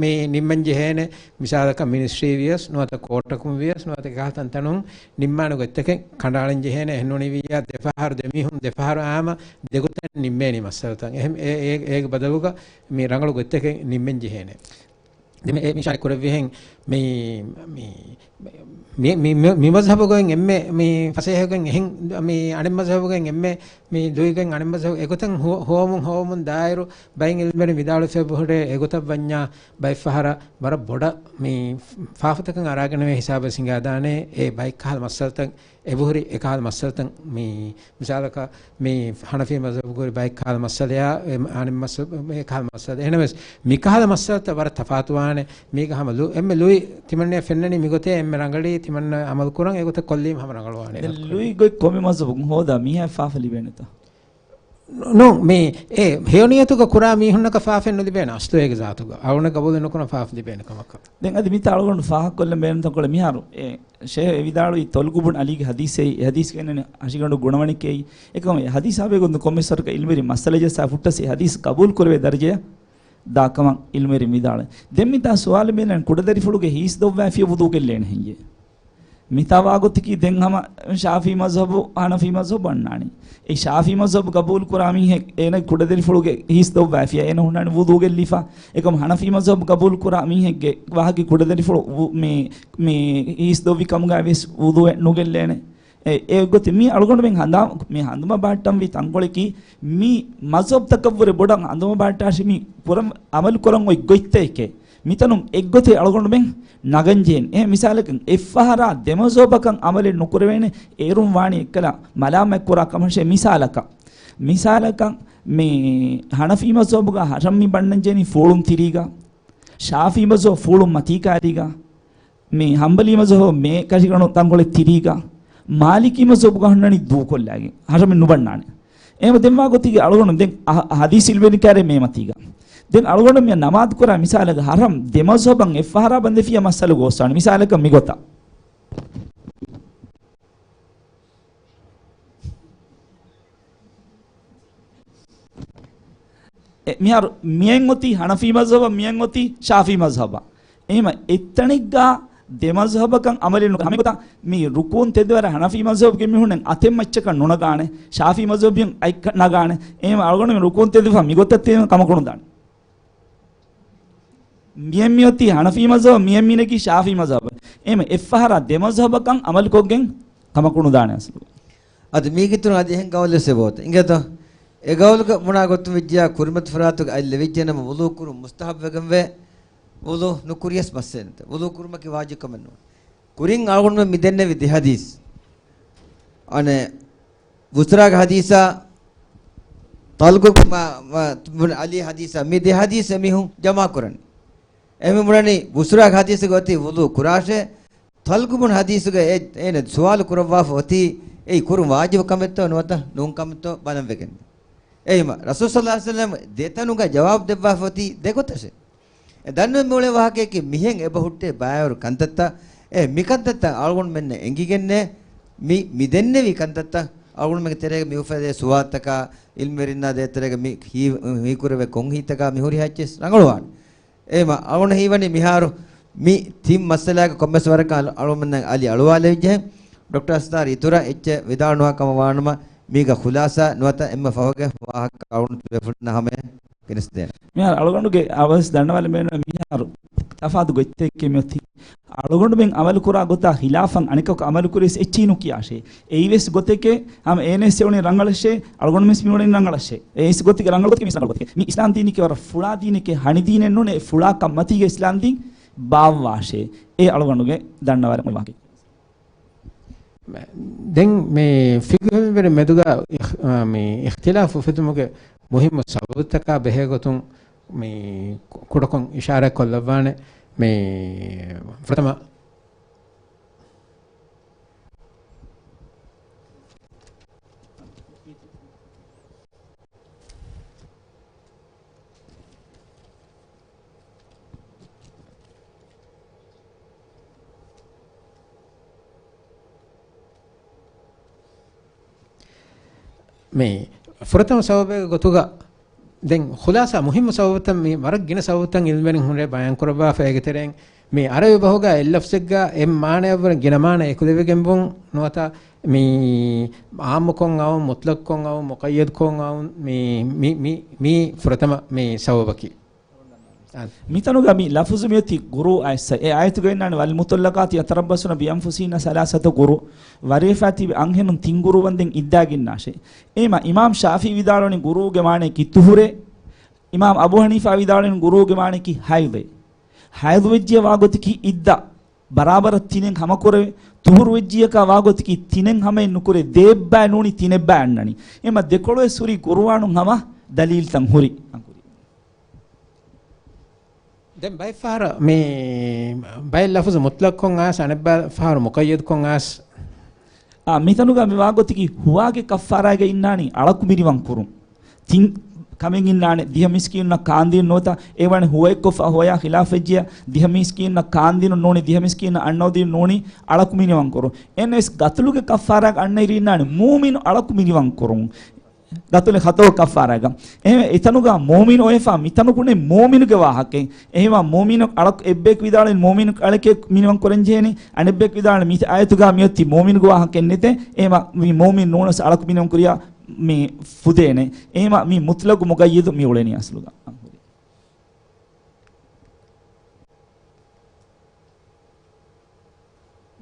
މި ނިންމަން ޖެހޭނެ، މިސާލަކަށް މިނިސްޓްރީ ވިޔަސް، ނުވަތަ ކޯޓަކުން ވިޔަސް، ނުވަތަ ކިހާ ތަންތަނުން ނިންމާނެ ގޮތްތަކެއް ކަނޑައަޅަން ޖެހޭނެ. އެހެންނޫނީވިއްޔާ ދެފަހަރު ދެމީހުން ދެފަހަރު އާމަ ދެގޮތަށް ނިންމޭނީ މައްސަލަތައް. އެހެން އެ-، އެ-، އޭގެ ބަދަލުގަ މި ރަނގަޅު ގޮތްތަކެއް ނިންމެން ޖެހޭނެ. ދެން މި އިޝާރާތް ކުރެއްވިހެން މި، މި، މި، މި، މި، މި މަޒްހަބުގައި އެންމެ މި ފަސޭހަގައި އެހެން، މި އަނެއް މަޒްހަބުގައި އެންމެ މި ލުއިގައި އަނެއް މަޒްހަބު އެގޮތަށް ހު-، ހޮވަމުން ހޮވަމުން ދާއިރު ބައެއް އިލްމުވެރިން ވިދާޅުވެފަ ހުރޭ އެގޮތަށް ވަންޏާ ބައެއްފަހަރަށް ވަރަށް ބޮޑަށް މި ފާފަތަކަށް އަރާގަނެވޭ ހިސާބަށް ހިނގާދާނެ އެ ބައެއްކަހަލަ މައްސަލަތައް އެބަހުރި އެކަހަލަ މައްސަލަތައް މި މިސާލަކަށް މި ހަނަފީ މަޒްހަބުގައި ބައެއް ކަހަލަ މައްސަލަޔާ، އެ އަނެއް މައްސަ-، އެ ކަހަލަ މައްސަލަ. އެހެނަސް މިކަހަލަ މައްސަލަތައް ވަރަށް ތަފާތުވާނެ. މީގަ ހަމަ ލު-، އެންމެ ލުއި ތިމަންނަޔަށް ފެންނަނީ މިގޮތޭ އެންމެ ރަނގަޅީ ތިމަންނަ އަމަލު ކުރަން އެގޮތަށް ކޮށްލީމަ ހަމަ ރަނގަޅުވާނެ. ދެން ލުއި ގޮތް ކޮންމެ މަޒްހަބުން ހޯދާ މީހާ ފާފަ ލިބޭނެތަ؟ ނޫން، މި އެ ހެޔޮ ނިޔަތުގަ ކުރާ މީހުންނަކަށް ފާފައެއް ނުލިބޭނެ އަސްލު އޭގެ ޒާތުގަ. އަޅުގަނޑަށް ގަބޫލެއް ނުކުރަން ފާފަ ލިބޭނެ ކަމަކަށް. ދެން އަދި މިތާ އަޅުގަނޑު ފާހަގަކޮށްލަން ބޭނުންތަންކޮޅެއް މިހާރު އެ ޝޭހް އެ ވިދާޅުވި ތޮލްގު ބުން އަލީގެ ހަދީސެއް، އެ ހަދީސް ގެންނަނީ ހަށިގަނޑު ގުނަވަނިކެއް. އެކަމަ އެ ހަދީސް ސާބިތު ކޮންމެސް ވަރަކަށް އިލްމުވެރިން މައްސަލަ ޖައްސާ ފުއްޓަސް އެ ހަދީސް ގަބޫލު ކުރެވޭ ދަރަޖަޔަށް ދާ ކަމަށް އިލްމުވެރިން ވިދާޅުވި. ދެން މިތާ ސުވާލު މިއަންނަނީ ކުޑަދަރިފުޅުގެ ހީސް ދޮއްވާފިޔަ ވުޟޫ ގެއްލޭނެ ހެއްޔޭ؟ މިތާ ވާގޮތަކީ ދެން ހަމަ ޝާފީ މަޒްހަބު، ހަނަފީ މަޒްހަބު އަންނާނީ. އެ ޝާފީ މަޒްހަބު ގަބޫލު ކުރާ މީހެއް އޭނަ ކުޑަދަރިފުޅުގެ ހީސް ދޮއްވާފިޔާ އޭނަ ހުންނާނީ ވުޟޫ ގެއްލިފަ. އެކަމަ ހަނަފީ މަޒްހަބު ގަބޫލު ކުރާ މީހެއްގެ ވާހަކަ ކުޑަދަރިފުޅު ވު-، މި، މި ހީސް ދޮއްވި ކަމުގައި ވެސް ވުޟޫއެއް ނުގެއްލޭނެ. އެ، އެ ގޮތެއް މި އަޅުގަނޑުމެން ހަނދާ-، މި ހަނދުމަ ބަހައްޓަންވީ ތަންކޮޅަކީ މި މަޒްހަބްތަކަށްވުރެ ބޮޑަށް ހަނދުމަ ބަހައްޓާށި މި ކުރަން އަމަލު ކުރަން އޮތް ގޮތްތަކެކޭ. މިތަނުން އެއްގޮތެއް އަޅުގަނޑުމެން ނަގަން ޖެހޭނެ. އެހެން މިސާލަކަށް އެއްފަހަރާ ދެމަޒްހަބަކަށް އަމަލެއް ނުކުރެވޭނެ އޭރުން ވާނީ އެއްކަލަ މަލާމަތް ކުރާ ކަމަށޭ. މިސާލަކަށް، މިސާލަކަށް މި ހަނަފީ މަޒްހަބުގަ ހަށަން މި ބަންނަން ޖެހެނީ ފޫޅުން ތިރީގަ، ޝާފީ މަޒްހަބު ފޫޅުން މަތީ ކާރީގަ، މި ހަންބަލީ މަޒްހަބު މޭ ކަށިގަނޑު ތަންކޮޅެއް ތިރީގަ، މާލިކީ މަޒްހަބުގަ ހުންނަނީ ދޫކޮށްލާގެން ހަށަން މި ނުބަންނާނެ. އެހެންވެ ދެން ވާ ގޮތީގެ އަޅުގަނޑު ދެން އަ-، ހަދީސް އިލްމުވެރިން ކާރޭ މޭ މަތީގަ. ދެން އަޅުގަނޑު މި ނަމާދު ކުރާ މިސާލަކަށް ހަށަން ދެ މަޒްހަބަށް އެއްފަހަރާ ބަނދެފިޔާ މައްސަލަ ގޯސްވާނެ. މިސާލަކަށް މިގޮތަށް. އެ، މިހާރު މިއެއް އޮތީ ހަނަފީ މަޒްހަބަށް، މިއެއް އޮތީ ޝާފީ މަޒްހަބަށް. އެހެން އެއްތަނެއްގަ ދެ މަޒްހަބަކަށް އަމަލެއް ނުކުރޭ. ހަމަ ގޮތަށް މި ރުކޫން ތެދުވަރަށް ހަނަފީ މަޒްހަބުގެ މީހުންނަށް އަތެއް މައްޗަކަށް ނުނަގާނެ. ޝާފީ މަޒްހަބު އަތް ނަގާނެ. އެހެން އަޅުގަނޑު މި ރުކޫން ތެދުވާ މި ގޮތަށް ތެދުން ކަމަކު ނުދާނެ. މިއެއް މިއޮތީ ހަނަފީ މަޒްހަބަށް، މިއެއް މިނަގީ ޝާފީ މަޒްހަބަށް. އެހެން އެއްފަހަރާ ދެ މަޒްހަބަކަށް އަމަލުކޮށްގެން ކަމަކު ނުދާނެ އަސްލުގަ. އަދި މީގެ އިތުރުން އަދި އެހެން ގައުލެއް ސެބޯތަ އިނގޭތަ؟ އެ ގައުލުގަ ބުނާ ގޮތުން ވެއްޖިޔާ ކުރިމަތި ފަރާތުގަ އަތް ލެވިއްޖެނަމަ ވުޟޫ ކުރުން މުސްތަހަބް ވެގެންވޭ. ވުޟޫ ނުކުރިޔަސް މައްސަލައެއް ނެތް. ވުޟޫ ކުރުމަކީ ވާޖިބް ކަމެއް ނޫން. ކުރިން އަޅުގަނޑުމެން މި ދެންނެވި ދެ ހަދީސް. އަނެއް ބުސްރާގެ ހަދީސާ، ޠަލްޤު މަ-، މަ-، ބުން ޢަލީ ހަދީސާ، މި ދެ ހަދީސް އެމީހުން ޖަމާ ކުރަނީ. އެމީހުން ބުނަނީ ބުސްރާގެ ހަދީސްގަ އޮތީ ވުޟޫ ކުރާށޭ، ފަލްގު ބުން ޙަދީޘުގަ އޭ، އޭނަ ސުވާލު ކުރައްވާފަ އޮތީ، އެއީ ކުރުން ވާޖިބު ކަމެއްތޯ ނުވަތަ ނޫން ކަމެއްތޯ ބަލަން ވެގެން. އެހެންވީމަ، ރަސޫލު ޞައްލަﷲ ޢަލައިހި ވަސައްލަމް ދެތަނުގަ ޖަވާބު ދެއްވާފަ އޮތީ ދެ ގޮތަށޭ. އެ ދަންނަވަން މިއުޅޭ ވާހަކަޔަކީ މިހެން އެބަ ހުއްޓޭ ބައިވަރު ކަންތައްތައް، އެ މި ކަންތައްތައް އަޅުގަނޑުމެންނަށް އެނގިގެންނޭ، މި، މި ދެންނެވި ކަންތައްތައް އަޅުގަނޑުމެންގެ ތެރޭގަ މި އުފެދޭ ސުވާލުތަކާ، އިލްމުވެރިންނާ ދޭތެރޭގަ މި ހީ-، ހީކުރެވޭ ކޮން ހިތްތަކާ މި ހުރި ހައްޗެސް ރަނގަޅުވާނެ. އެހެންވީމަ، އަޅުގަނޑަށް ހީވަނީ މިހާރު މި ތިން މައްސަލާގެ ކޮންމެސް ވަރަކަށް އަޅު-، އަޅުގަނޑުމެންނަށް އަލި އަޅުވާލެވިއްޖެ. ޑޮކްޓަރ އަސްތާރު އިތުރަށް އެއްޗެއް ވިދާޅުނުވާ ކަމަށް ވާނަމަ، މީގަ ޚުލާސާ ނުވަތަ އެންމެ ފަހުގެ ވާހަކަ އަޅުގަނޑު ތިބޭފުޅުންނަށް ހަމަޔަށް ގެނެސްދޭނަން. މިހާރު އަޅުގަނޑުގެ އަވަސް ދަންނަވާލަމޭނު މިހާރު ތަފާތު ގޮތްތަކެއް މިއޮތީ. އަޅުގަނޑުމެން އަމަލުކުރާ ގޮތާ ޚިލާފަށް އަނެކަކު އަމަލުކުރިޔަސް އެއްޗެހި ނުކިޔާށޭ. އެއީވެސް ގޮތެކޭ، ހަމަ އޭނަސް އެ އުޅެނީ ރަނގަޅަށޭ، އަޅުގަނޑުމެން މި އުޅެނީ ރަނގަޅަށޭ. އެ އިސް ގޮތެއްގެ ރަނގަޅު ގޮތެކޭ، މި އިސް ރަނގަޅު ގޮތެކޭ. މި އިސްލާމް ދީނެކޭ ވަރަށް ފުޅާ ދީނެއް ނޫނޭ، ފުޅާކަން މަތީގަ އިސްލާމް ދީން ބާއްވާށޭ. އެ އަޅުގަނޑުގެ ދަންނަވާލަން އޮތް ވާހަކަ. ދެން މި ފިޤުހުވެރިން މެދުގަ އިޚް-، އާ، މި އިޚްތިލާފު އުފެދުމުގެ މުހިއްމު ސަބަބުތަކާ ބެހޭގޮތުން މި ކުޑަކޮށް އިޝާރާތް ކޮށްލައްވާނެ. މި ފުރަތަމަ މި ފުރަތަމަ ސަބަބެއްގެ ގޮތުގަ، ދެން ޚުލާސާ މުހިއްމު ސަބަބުތައް، މި ވަރަށް ގިނަ ސަބަބުތައް އިލްމުވެރިން ހުރޭ ބަޔާން ކުރައްވާފަ. އޭގެ ތެރެއިން މި ޢަރަބި ބަހުގަ އެއް ލަފްޒެއްގަ އެއް މާނަޔަށްވުރެ ގިނަ މާނަ އެކުލެވިގެންވުން ނުވަތަ މި ޢާއްމުކޮށް އައުން، މުޠްލަޤްކޮށް އައުން، މުޤައްޔަދުކޮށް އައުން، މި، މި، މި، މީ ފުރަތަމަ މި ސަބަބަކީ. އާ. މިތަނުގަ މި ލަފުޒު މިއޮތީ ޤުރޫ އައިސް. އެ އާޔަތުގަ އިންނާނެ، "والمطلقات يتربصن بأنفسهن ثلاثة قروء." ވަރިވެފަ ތިބި އަންހެނުން ތިން ޤުރޫއަށް ދެން އިއްދާގަ އިންނާށޭ. އެހެންވީމަ، އިމާމް ޝާފިޢީ ވިދާޅުވަނީ ޤުރޫގެ މާނަޔަކީ ޠުހުރޭ. އިމާމް އަބޫ ޙަނީފާ ވިދާޅުވަނީ ޤުރޫގެ މާނަޔަކީ ޙައިޟޭ. ޙައިޟު ވެއްޖިޔަ ވާގޮތަކީ އިއްދަ. ބަރާބަރަށް ތިނެއް ހަމަކުރެވޭ. ޠުހުރު ވެއްޖިޔަކާ ވާގޮތަކީ ތިނެއް ހަމައެއް ނުކުރޭ، ދޭއްބާ ނޫނީ ތިނެއްބާ އަންނަނީ. އެހެންވީމަ ދެކޮޅުވެސް ހުރީ ޤުރުއާނުން ހަމަ ދަލީލްތައް ހުރި. ދެން ބައެއް ފަހަރަށް މި، ބައެއް ލަފުޒު މުޠްލަޤްކޮށް އައިސް، އަނެއް ބައެއް ފަހަރު މުޤައްޔަދުކޮށް އައިސް. އާ، މިތަނުގަ މި ވާގޮތަކީ ހުވާގެ ކައްފާރާގަ އިންނާނީ އަޅަކު މިނިވަން ކުރުން. ތިން ކަމެއް އިންނާނެ، ދިހަ މިސްކީނުންނަށް ކާންދިނުން ނުވަތަ އެ ވަނީ ހުވައެއްކޮށްފަ ހުވަޔާ ޚިލާފްވެއްޖިޔާ، ދިހަ މިސްކީނުންނަށް ކާންދިނުން ނޫނީ، ދިހަ މިސްކީނުންނަށް އަންނައުދިނުން ނޫނީ އަޅަކު މިނިވަން ކުރުން. އެހެނަސް ގަތުލުގެ ކައްފާރާގަ އަންނައިރު އިންނާނެ މޫމިނު އަޅަކު މިނިވަން ކުރުން. ގަތުލެއް ޚަތޯ ކައްފާރާގަ. އެހެންވެ، އެތަނުގަ މޫމިނު އޮވެފަ، މިތަނު ކުނެ މޫމިނުގެ ވާހަކައެއް. އެހެންވީމަ، މޫމިނު އަޅަކު އެއްބަޔަކު ވިދާޅުވި މޫމިނު އަޅެކޭ މިނިވަން ކުރަން ޖެހޭނީ، އަނެއްބަޔަކު ވިދާޅުވި މި އާޔަތުގަ މިއޮތީ މޫމިނުގެ ވާހަކައެއް ނެތޭ. އެހެންވީމަ، މި މޫމިނު ނޫނަސް އަޅަކު މިނިވަން ކުރިޔާ މި ފުދޭނެ. އެހެންވީމަ، މި މުޠްލަޤު މުޤައްޔަދު މި އުޅެނީ އަސްލުގަ.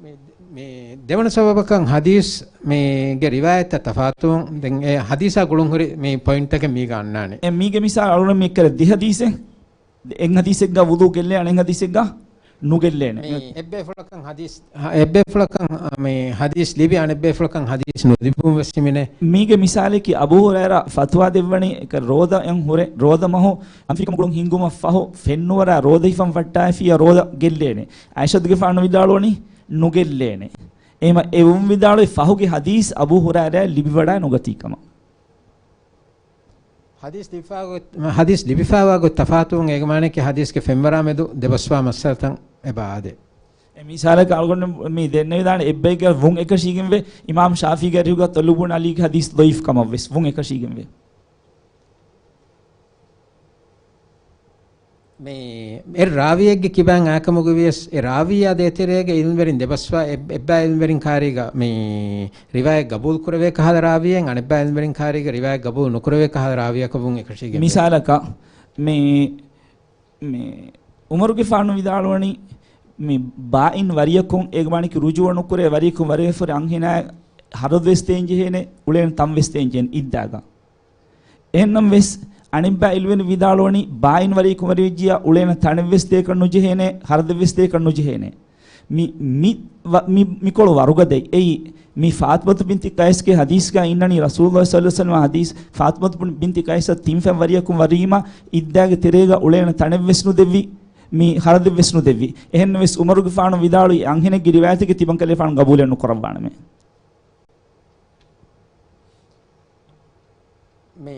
މި، މި ދެވަނަ ސަބަބަކަށް ޙަދީޘް މީގެ ރިވާޔަތްތައް ތަފާތުވުން. ދެން އެ ޙަދީޘާ ގުޅުންހުރި މި ޕޮއިންޓްތަކެއް މީގަ އަންނާނެ. އެ މީގެ މިސާލު އަޅުގަނޑު މި އެއްކަލަ ދެ ޙަދީޘެއް، އެއް ޙަދީޘެއްގަ ވުޟޫ ގެއްލޭ، އަނެއް ޙަދީޘެއްގަ ނުގެއްލޭނެ. މި އެއްބޭފުޅަކަށް ޙަދީޘް، އެއްބޭފުޅަކަށް މި ޙަދީޘް ލިބި، އަނެއްބޭފުޅަކަށް ޙަދީޘް ނުލިބުން ވެސް ހިމެނޭ. މީގެ މިސާލަކީ އަބޫ ހުރައިރާ ފަތުވާ ދެއްވަނީ އެކަ ރޯދައަށް ހުރެ، ރޯދަ މަހު އަންފިރިކަމުގުޅުން ހިންގުމަށް ފަހު ފެންނުވަރާ ރޯދަ ހިފަން ފައްޓާފިޔާ ރޯދަ ގެއްލޭނެ. ޢާއިޝަތުގެފާނު ވިދާޅުވަނީ ނުގެއްލޭނެ. އެހެންވީމަ އެ ވުން ވިދާޅުވި ފަހުގެ ޙަދީޘް އަބޫ ހުރައިރާ ލިބިވަޑާ ނުގަތީ ކަމަށް. ޙަދީޘް ލިބިފާ ގޮތް، ޙަދީޘް ލިބިފާވާ ގޮތް ތަފާތުވުން އޭގެ މާނައަކީ ޙަދީޘްގެ ފެންވަރާ މެދު ދެބަސްވާ މައްސަލަތައް އެބަ އާދޭ. އެ މިސާލަކަށް އަޅުގަނޑު މި ދެންނެވިދާނެ އެއްބައެއްގެ ވުން އެކަށީގެންވެ، އިމާމް ޝާފީގެ އަރިހުގަ ޠަލްޙު ބުން ޢަލީގެ ޙަދީޘް ޟަޢީފު ކަމަށްވެސް ވުން އެކަށީގެންވެ. މި އެއް ރާވީއެއްގެ ކިބައިން އާކަމުގަ ވިޔަސް، އެ ރާވީއާ ދޭތެރޭގަ އިލްމުވެރިން ދެބަސްވާ އެއް، އެއްބައި އިލްމުވެރިން ކާރީގަ މި ރިވާޔަތް ގަބޫލު ކުރެވޭ ކަހަލަ ރާވީއެއް، އަނެއްބައި އިލްމުވެރިން ކާރީގަ ރިވާޔަތް ގަބޫލު ނުކުރެވޭ ކަހަލަ ރާވީއަކަށް ވުން އެކަށީގެން ވޭ. މިސާލަކަށް، މި، މި ޢުމަރުގެފާނު ވިދާޅުވަނީ، މި ބާއިން ވަރިޔަކުން އޭގެ މާނައަކީ ރުޖޫޢަ ނުކުރޭ، ވަރިޔަކުން ވަރިވެފަ ހުރި އަންހެނާ ހަރަދުވެސް ދޭން ޖެހޭނެ، އުޅޭނެ ތަންވެސް ދޭން ޖެހޭނެ އިއްދާގަ. އެހެންނަމަވެސް، އަނެއްބައި އިލްމުވެރިން ވިދާޅުވަނީ، ބާއިން ވަރިޔަކު ވަރިވެއްޖިޔާ އުޅޭނެ ތަނެއްވެސް ދޭކަށް ނުޖެހޭނެ، ހަރަދެއްވެސް ދޭކަށް ނުޖެހޭނެ. މި، މި، ވަ-، މި، މިކޮޅު ވަރުގަދަ އެއީ، މި ފާޠިމަތު ބިންތި ޤައިސްގެ ޙަދީޘްގަ އިންނަނީ، ރަސޫލުﷲ ޞައްލަﷲ ޢަލައިހި ވަސައްލަމަ ޙަދީޘް، ފާޠިމަތު ބިންތި ޤައިސަށް ތިން ފަތް ވަރިޔަކުން ވަރީމަ، އިއްދާގެ ތެރޭގަ އުޅޭނެ ތަނެއްވެސް ނުދެއްވި. މި ޚަރަދެއްވެސް ނުދެއްވި. އެހެންނަމަވެސް ޢުމަރުގެފާނު ވިދާޅުވި އަންހެނެއްގެ ރިވާޔަތެއްގެ ތިބަންކަލޭފާނު ގަބޫލެއް ނުކުރައްވާނަމޭ. މި،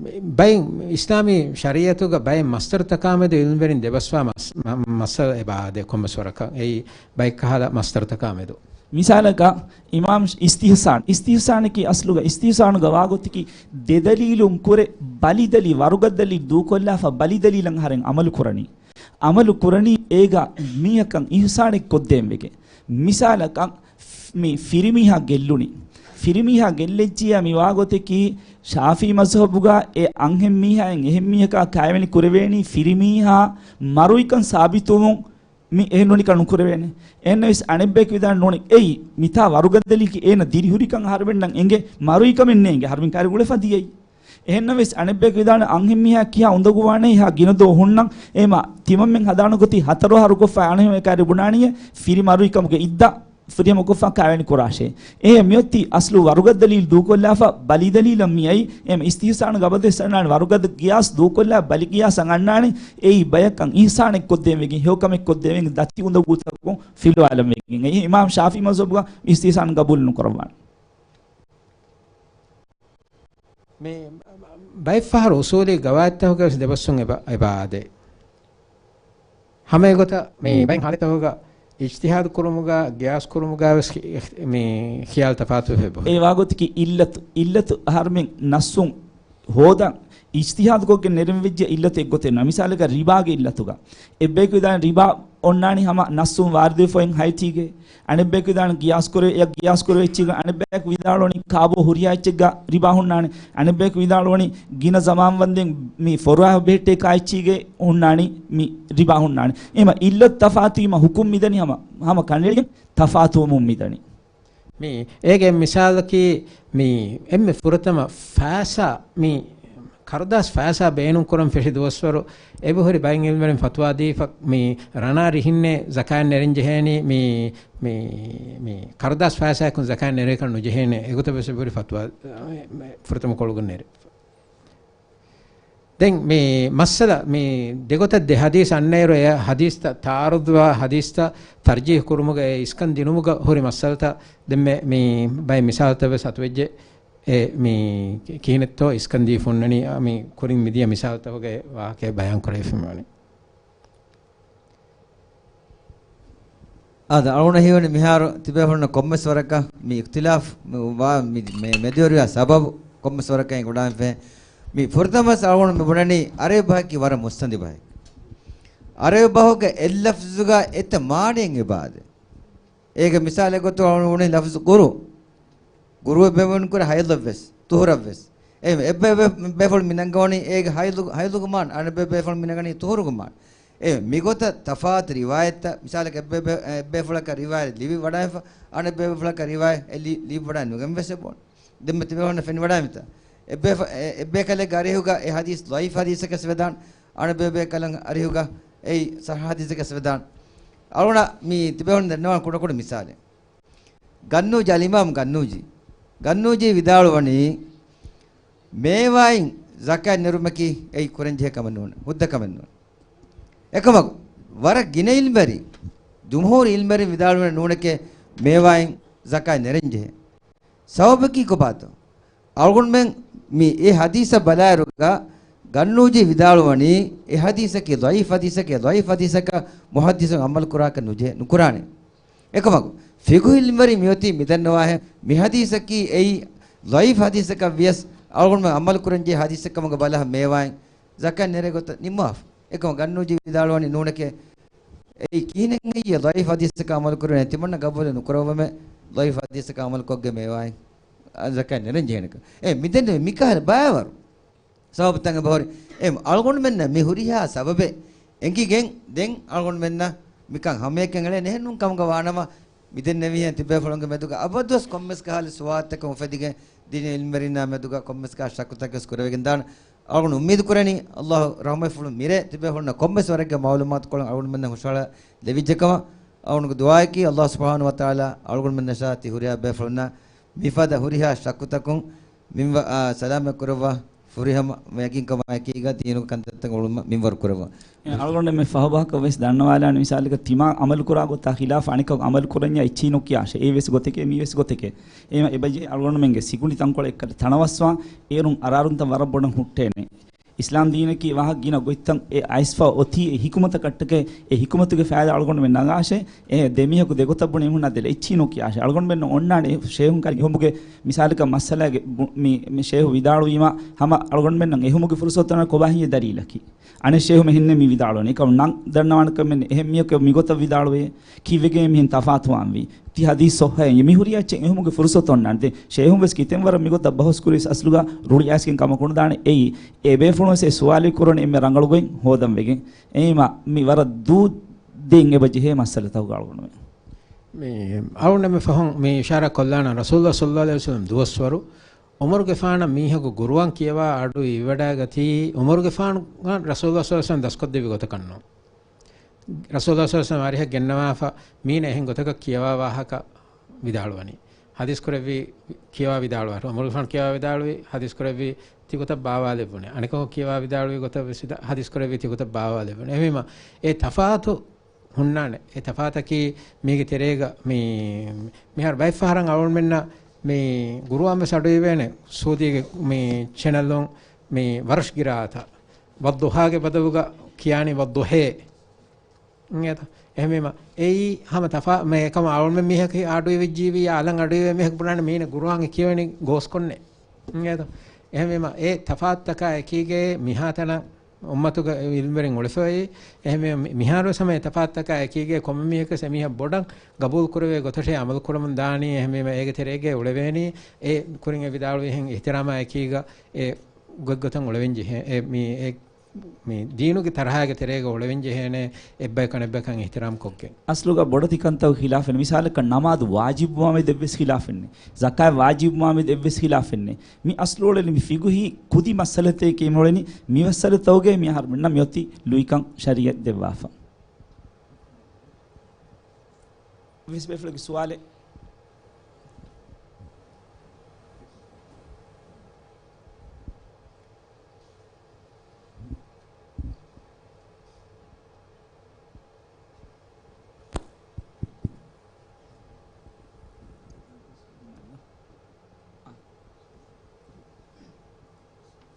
މި ބައިން އިސްލާމީ ޝަރީޢަތުގަ ބައެއް މަސްދަރުތަކާމެދު ޢިލްމުވެރިން ދެބަސްވާ މަސް-، މަ-، މައްސަލަ އެބަ އާދޭ ކޮންމެސް ވަރަކަށް. އެއީ ބައެއް ކަހަލަ މަސްދަރުތަކާމެދު. މިސާލަކަށް އިމާމް އިސްތިޙްސާން، އިސްތިޙްސާނަކީ އަސްލުގަ އިސްތިޙްސާނުގަ ވާގޮތަކީ ދެ ދަލީލުން ކުރެ ބަލި ދަލީ، ވަރުގަދަލީ ދޫކޮށްލާފަ ބަލި ދަލީލަށް އަހަރެން ޢަމަލު ކުރަނީ. ޢަމަލު ކުރަނީ އޭގަ މީހަކަށް އިޙްސާނެއް ކޮށްދޭން ވެގެން. މިސާލަކަށް މި ފިރިމީހާ ގެއްލުނީ. ފިރިމީހާ ގެއްލެއްޖިއްޔާ މި ވާގޮތަކީ ޝާފިޢީ މަޒްހަބުގަ އެ އަންހެން މީހާއިން އެހެން މީހަކާ ކައިވެނި ކުރެވޭނީ ފިރިމީހާ މަރުވިކަން ސާބިތުވުމުން މި އެހެންނޫނީކަން ނުކުރެވޭނެ. އެހެންނަމަވެސް އަނެއްބަޔަކު ވިދާޅު ނޫނީ، އެއީ މިތާ ވަރުގަދަލީކީ އޭނަ ދިރިހުރިކަން އަހަރުމެންނަށް އެނގޭ، މަރުވިކަމެއް ނޭނގެ، އަހަރުމެން ކައިރި ގުޅެފަ ދިޔައީ. އެހެންނަމަވެސް އަނެއްބަޔަކު ވިދާޅު އަންހެން މީހާ ކިހާ އުނދަގޫވާނޭ ހާ ގިނަ ދޯ ހުންނަން، އޭމާ ތިމަންމެން ހަދާނެ ގޮތީ ހަތަރު އަހަރު ކޮށްފަ އަނެއްހެން ކައިރި ބުނާނީ ފިރި މަރުވިކަމުގެ އިއްދަ ފުރިހަމަކޮށްފަ ކައިވެނި ކުރާށޭ. އެހެން މިއޮތީ އަސްލު ވަރުގަދަލީލް ދޫކޮށްލާފަ ބަލިދަލީލަށް މިއައީ. އެހެން އިސްތިޙްސާނުގަ އަބަދުވެސް އަންނާނެ ވަރުގަދަ ގިޔާސް ދޫކޮށްލާ ބަލި ގިޔާސް އަންނާނެ. އެއީ ބަޔަކަށް އިޙްސާނެއް ކޮށްދޭން ވެގެން ހެޔޮކަމެއް ކޮށްދޭން ވެގެން ދަތި އުނދަގޫތަކުން ފިލުވާލަން ވެގެން. އެއީ އިމާމް ޝާފިޢީ މަޒްހަބުގަ އިސްތިޙްސާން ގަބޫލު ނުކުރައްވާނެ. މި ބައެއްފަހަރު އުސޫލީ ގަވާއިދުތަކުގައި ވެސް ދެބަސްވުން އެބަ، އެބަ އާދޭ. ހަމައެގޮތަށް މި ބައެއް ހާލަތްތަކުގަ އިޖްތިހާދު ކުރުމުގަ، ގިޔާސް ކުރުމުގަ ވެސް މި ޚިޔާލު ތަފާތުވެފަ އެބަހުރި. އެ ވާގޮތަކީ އިއްލަތު، އިއްލަތު އަހަރުމެން ނައްސުން ހޯދަން އިޖްތިހާދުކޮށްގެން ނެރެން ވެއްޖެ އިއްލަތެއް ގޮތެއް ނޫން. މިސާލަކަށް ރިބާގެ އިއްލަތުގަ އެއްބަޔަކު ވިދާޅުވި ރިބާ އޮންނާނީ ހަމަ ނައްސުން ވާރިދުވެފައި ހައިތީގެ. އަނެއްބަޔަކު ވިދާޅުވި ގިޔާސް ކުރެ، އެއަށް ގިޔާސް ކުރެވި އެއްޗެއްގަ. އަނެއްބަޔަކު ވިދާޅުވަނީ ކާބޯ ހުރިހާ އެއްޗެއްގަ ރިބާ ހުންނާނެ. އަނެއްބަޔަކު ވިދާޅުވަނީ ގިނަ ޒަމާން ވަންދެން މި ފޮރުވާ ބެހެއްޓޭ ކާ އެއްޗީގެ ހުންނާނީ މި ރިބާ ހުންނާނެ. އެހެން އިއްލަތު ތަފާތުވީމަ ހުކުމް މިދަނީ ހަމަ، ހަމަ ކަނޑައެޅިގެން ތަފާތުވަމުން މިދަނީ. މި އޭގެ މިސާލަކީ، މި އެންމެ ފުރަތަމަ ފައިސާ، މި ކަރުދާސް ފައިސާ ބޭނުން ކުރަން ފެށި ދުވަސްވަރު އެބަހުރި ބައެއް ޢިލްމުވެރިން ފަތުވާ ދީފަ، މި ރަނާ ރިހިންނޭ ޒަކާތް ނެރެން ޖެހޭނީ، މި، މި، މި ކަރުދާސް ފައިސާއަކުން ޒަކާތް ނެރޭކަށް ނުޖެހޭނެ. އެގޮތަށް ވެސް އެބަހުރި ފަތުވާ، އެ، ފުރަތަމަ ކޮޅުގަ ނެރެ. ދެން މި މައްސަލަ މި ދެގޮތަށް ދެ ޙަދީޘް އަންނައިރު، އެ ޙަދީޘްތައް ތަޢާރުޟުވާ ޙަދީޘްތައް ތަރްޖީޙު ކުރުމުގަ އެ އިސްކަން ދިނުމުގަ ހުރި މައްސަލަތައް ދެންމެ މި ބައެއް މިސާލުތައް ވެސް އަތުވެއްޖެ. އެ މި ކިހިނެއްތޯ އިސްކަން ދީފަ ހުންނަނީ، މި ކުރިން މިދިޔަ މިސާލުތަކުގައި ވާހަކައެއް ބަޔާން ކުރެވިފައި ވަނީ. އާދަ، އަޅުގަނޑަށް ހީވަނީ މިހާރު ތިބޭފުޅުންނަށް ކޮންމެސް ވަރަކަށް މި އިޚްތިލާފް މި ވާ މި، މެ-، މެދުވެރިވާ ސަބަބު ކޮންމެސް ވަރަކަށް އެނގިވަޑައިގެންފަ. މި ފުރަތަމަ ވެސް އަޅުގަނޑު މި ބުނަނީ ޢަރަބި ބަހަކީ ވަރަށް މުއްސަނދި ބަހެއް. ޢަރަބި ބަހުގެ އެއް ލަފްޒުގަ އެތައް މާނައެއް އެބަ އާދޭ. އޭގެ މިސާލެއް ގޮތުން އަޅުގަނޑު ބުނީ ލަފްޒު ޤުރު. ޤުރުއެއް ބޭނުންކުރޭ ޙައިޟަށްވެސް، ޠުހުރަށްވެސް. އެ، އެއްބޭ ބޭ-، ބޭފުޅުން މި ނަންގަވަނީ އޭގެ ޙައިޟު، ޙައިޟުގެ މާނަ، އަނެއްބޭ ބޭފުޅުން މި ނަންގަނީ ޠުހުރުގެ މާނަ. އެ މިގޮތަށް ތަފާތު ރިވާޔަތްތައް، މިސާލަކަށް އެއްބޭ ބޭ-، އެއްބޭފުޅަކަށް ރިވާޔަތް ލިބި ވަޑައިފަ، އަނެއްބޭފުޅަކަށް ރިވާޔަތް ލި-، ލިބި ވަޑައި ނުގެން ވެސް އެބަ އޮން. ދެންމެ ތިބޭފުޅުންނަށް ފެނިވަޑައިމިތަ. އެއްބޭފަ-، އެ-، އެއްބޭކަލެއްގެ އަރިހުގަ އެ ޙަދީޘް ޟަޢީފް ޙަދީޘެކަސް ވެދާން، އަނެއްބޭބޭކަލަން އަރިހުގަ އެއީ ޞައްޙަ ޙަދީޘެކަސް ވެދާން. އަޅުގަނޑަށް މި ތިބޭފުޅުން ދެންނެވާން ކުޑަކުޑަ މިސާލެއް. ގަންނޫޖީ، އަލްއިމާމް ގަންނޫޖީ. ގަންނޫޖީ ވިދާޅުވަނީ، މޭވާއިން ޒަކާތް ނެރުމަކީ އެއީ ކުރަންޖެހޭ ކަމެއް ނޫން، ހުއްދަ ކަމެއް ނޫން. އެކަމަކު، ވަރަށް ގިނަ ޢިލްމުވެރިން، ޖުމްހޫރު ޢިލްމުވެރިން ވިދާޅުވަނީ ނޫނެކޭ މޭވާއިން ޒަކާތް ނެރެންޖެހޭ. ސަބަބަކީ ކޮބާތޯ؟ އަޅުގަނޑުމެން މި އެ ޙަދީޘަށް ބަލާއިރުގަ، ގަންނޫޖީ ވިދާޅުވަނީ، އެ ޙަދީޘަކީ ޟަޢީފް ޙަދީޘެކޭ، ޟަޢީފް ޙަދީޘަކަށް މުޙައްދިޘުން ޢަމަލު ކުރާކަށް ނުޖެ-، ނުކުރާނެ. އެކަމަކު، ފިޤުހު ޢިލްމުވެރިން މިއޮތީ މިދަންނަވާހެން، މި ޙަދީޘަކީ އެއީ ޟަޢީފް ޙަދީޘަކަށް ވިޔަސް، އަޅުގަނޑުމެން ޢަމަލު ކުރަންޖެހޭ ޙަދީޘެއް ކަމުގަ ބަލާ މޭވާއިން ޒަކާތް ނެރޭ ގޮތަށް ނިންމާފަ. އެކަމަކު، ގަންނޫޖީ ވިދާޅުވަނީ ނޫނެކޭ، އެއީ ކިހިނެއްހެއްޔޭ ޟަޢީފް ޙަދީޘަކަށް ޢަމަލު ކުރެވޭނެ ތިމަންނަ ޤަބޫލެއް ނުކުރައްވަމޭ، ޟަޢީފް ޙަދީޘަކަށް ޢަމަލު ކޮށްގެން މޭވާއިން ޒަކާތް ނެރެން ޖެހޭނެކަން. އެ މިދެންނެވި މިކަހަލަ ބައިވަރު ސަބަބުތައް އެބަހުރި. އެ އަޅުގަނޑުމެންނަށް މި ހުރިހާ ސަބަބެއް އެނގިގެން ދެން އަޅުގަނޑުމެންނަށް މިކަން ހަމައެކަނި އެޅޭނެ އެހެންނޫން ކަމުގަ ވާނަމަ، މިދެންނެވިހެން ތިބޭފުޅުންގެ މެދުގަ އަބަދުވެސް ކޮންމެސް ކަހަލަ ސުވާލުތަކެއް އުފެދިގެން ދީނީ ޢިލްމުވެރިންނާ މެދުގަ ކޮންމެސް ކަހަލަ ޝައްކުތަކެއް ވެސް ކުރެވިގެން ދާނެ. އަޅުގަނޑު އުއްމީދު ކުރަނީ، ﷲ ރަޙްމަތްފުޅުން މިރޭ ތިބޭފުޅުންނަށް ކޮންމެސް ވަރެއްގެ މަޢުލޫމާތުކޮޅުން އަޅުގަނޑުމެންނަށް ހުށަހަޅަ ލެވިއްޖެކަމަށް އަޅުގަނޑުގެ ދުޢާއަކީ، ﷲ ސުބްޙާނަހޫ ވަތަޢާލާ އަޅުގަނޑުމެންނަށާ ތި ހުރިހާ ބޭފުޅުންނާ މިފަދަ ހުރިހާ ޝައްކުތަކުން މިންވަ-، އާ، ސަލާމަތް ކުރައްވާ. ފުރިހަމަ ޔަގީންކަމާއެކީގަ ދީނުގެ ކަންތައްތައް އުޅުމަށް މިންވަރު ކުރައްވާ. އެ، އަޅުގަނޑު އެންމެ ފަހުބަހަކަށް ވެސް ދަންނަވާލާނެ މިސާލަކަށް ތިމާ އަމަލުކުރާ ގޮތާ ޚިލާފަށް އަނެކަކު އަމަލުކުރަންޏާ އެއްޗިހި ނުކިޔާށޭ. އެއީ ވެސް ގޮތެކޭ، މީ ވެސް ގޮތެކޭ. އެހެންވީމަ އެބަޖެހޭ އަޅުގަނޑުމެންގެ ސިކުނޑި ތަންކޮޅެއް އެއްކަލަ ތަނަވަސްވާން، އޭރުން އަރާރުންތައް ވަރަށް ބޮޑަށް ހުއްޓޭނެ. އިސްލާމް ދީނަކީ ވާހަކަ ގިނަ ގޮތްތައް އެ އައިސްފަ އޮތީ އެ ހިކުމަތަކަށްޓަކައި، އެ ހިކުމަތުގެ ފައިދާ އަޅުގަނޑުމެން ނަގާށޭ. އެ ދެ މީހަކު ދެ ގޮތަށް ބުނީ އެމީހުންނާ ދެލަ އެއްޗިހި ނުކިޔާށޭ. އަޅުގަނޑުމެންނަށް އޮންނާނެ އެ ޝޭހުން ކަން އެހުމުގެ މިސާލަކަށް މައްސަލައިގެ ބު-، މި، މި ޝޭހު ވިދާޅުވީމަ ހަމަ އަޅުގަނޑުމެންނަށް އެހުމުގެ ފުރުސަތު އޮންނާނެ ކޮބާ ހެއްޔޭ ދަލީލަކީ؟ އަނެއް ޝޭހު މިހެންނޭ މި ވިދާޅުވަނީ. އެކަމަކު ނަން ދަންނަވާނެ ކަމެއް ނެތް. އެހެން މީހަކު މިގޮތަށް ވިދާޅުވޭ. ކީއްވެގެން މިހެން ތަފާތުވާންވީ؟ ތި ޙަދީޘް ޞައްޙައެއް ނެތް. މި ހުރިހާ އެއްޗެއް އެހުމުގެ ފުރުސަތު އޮންނާނެ. ދެން ޝޭހުން ވެސް ކިތަން ވަރަށް މިގޮތަށް ބަހުސް ކުރިޔަސް އަސްލުގަ ރުޅި އައިސްގެން ކަމަކު ނުދާނެ. އެއީ އެ ބޭފުޅުން ވެސް އެ ސުވާލެއް ކުރަނީ އެންމެ ރަނގަޅު ގޮތް ހޯދަން ވެގެން. އެހެންވީމަ މި ވަރަށް ދޫ ދެން އެބަ ޖެހޭ މައްސަލަތަކުގަ އަޅުގަނޑުމެން. މި އަޅުގަނޑުމެން ފަހުން މި އިޝާރާތް ކޮށްލާނަން ރަސޫލުﷲ ޞައްލަﷲ ޢަލައިހި ވަސައްލަމަ ދުވަސްވަރު ޢުމަރުގެފާނަށް މީހަކު ޤުރުއާން ކިޔަވާ އަޑު އިވިވަޑައިގަތީ ޢުމަރުގެފާނު ރަސޫލުﷲ ޞައްލަﷲ ޢަލައިހި ވަސައްލަމަ ދަސްކޮށްދެއްވި ގޮތަކަށް ނޫން. ރަސޫލުﷲ ޞައްލަﷲ ޢަލައިހި ވަސައްލަމަ އަރިހަށް ގެންނަވާފަ މީނަ އެހެން ގޮތަކަށް ކިޔަވާ ވާހަކަ ވިދާޅުވަނީ. ޙަދީޘް ކުރެއްވީ ކިޔަވާ ވިދާޅުވާ. ޢުމަރުގެފާނު ކިޔަވާ ވިދާޅުވީ ޙަދީޘް ކުރެއްވީ ތިގޮތަށް ބާވާލެއްވުނޭ. އަނެކަކު ކިޔަވާ ވިދާޅުވި ގޮތަށް ވެސް ވިދާ-، ޙަދީޘް ކުރެއްވީ ތިގޮތަށް ބާވާލެއްވުނޭ. އެހެންވީމަ އެ ތަފާތު ހުންނާނެ. އެ ތަފާތަކީ މީގެ ތެރޭގަ މި-، މިހާރު ބައެއްފަހަރަށް އަޅުގަނޑުމެންނަށް މި ޤުރުއާން ވެސް އަޑުއިވޭނެ. ސުޢޫދީގެ މި ޗެނަލުން މި ވަރުޝް ޤިރާއަތަށް ވައްޟުޙާގެ ބަދަލުގަ ކިޔާނީ ވައްޟުޙޭ. އިނގޭތަ؟ އެހެންވީމަ އެއީ ހަމަ ތަފާ-، މި އެކަމަ އަޅުގަނޑުމެން މީހަކީ އަޑުއިވިއްޖީވިއްޔާ އަލަށް އަޑުއިވޭ މީހަކު ބުނާނެ މީނަ ޤުރުއާން ކިޔެވެނީ ގޯސްކޮށްނޭ. އިނގޭތަ؟ އެހެންވީމަ އެ ތަފާތުތަކާ އެކީގައި މިހާތަނަށް އުއްމަތުގެ ޢިލްމުވެރިން އުޅެފައި، އެހެންވެ މި-، މިހާރުވެސް ހަމަ އެ ތަފާތުތަކާ އެކީގައި ކޮންމެ މީހަކަސް އެމީހަށް ބޮޑަށް ގަބޫލު ކުރެވޭ ގޮތަށޭ ޢަމަލު ކުރަމުން ދާނީ. އެހެންވީމަ އޭގެ ތެރޭގައި އުޅެވޭނީ އެ ކުރިން އެ ވިދާޅުވިހެން އިޙްތިރާމާ އެކީގަ އެ ގޮތްގޮތަށް އުޅެވެން ޖެހޭ، އެ މި-، އެ މި ދީނުގެ ތަރަހާގެ ތެރޭގަ އުޅެވެން ޖެހޭނެ އެއްބަޔަކަށް އެއްބަޔަކަށް އިޙްތިރާމް ކޮށްގެން. އަސްލުގަ ބޮޑެތި ކަންތައް ޚިލާފެއް. މިސާލަކަށް ނަމާދު ވާޖިބުވާމެދު އެއްވެސް ޚިލާފެއް ނެތް. ޒަކާތް ވާޖިބުވާމެދު އެއްވެސް ޚިލާފެއް ނެތް. މި އަސްލު އުޅެނީ މި ފިޤުހީ ކުދި މައްސަލަތަކެއް މި އުޅެނީ. މި މައްސަލަތަކުގައި މި އަހަރުމެންނަށް މިއޮތީ ލުއިކަން ޝަރީޢަތް ދެއްވާފަ. ވެސް ބޭފުޅެއްގެ ސުވާލެއް.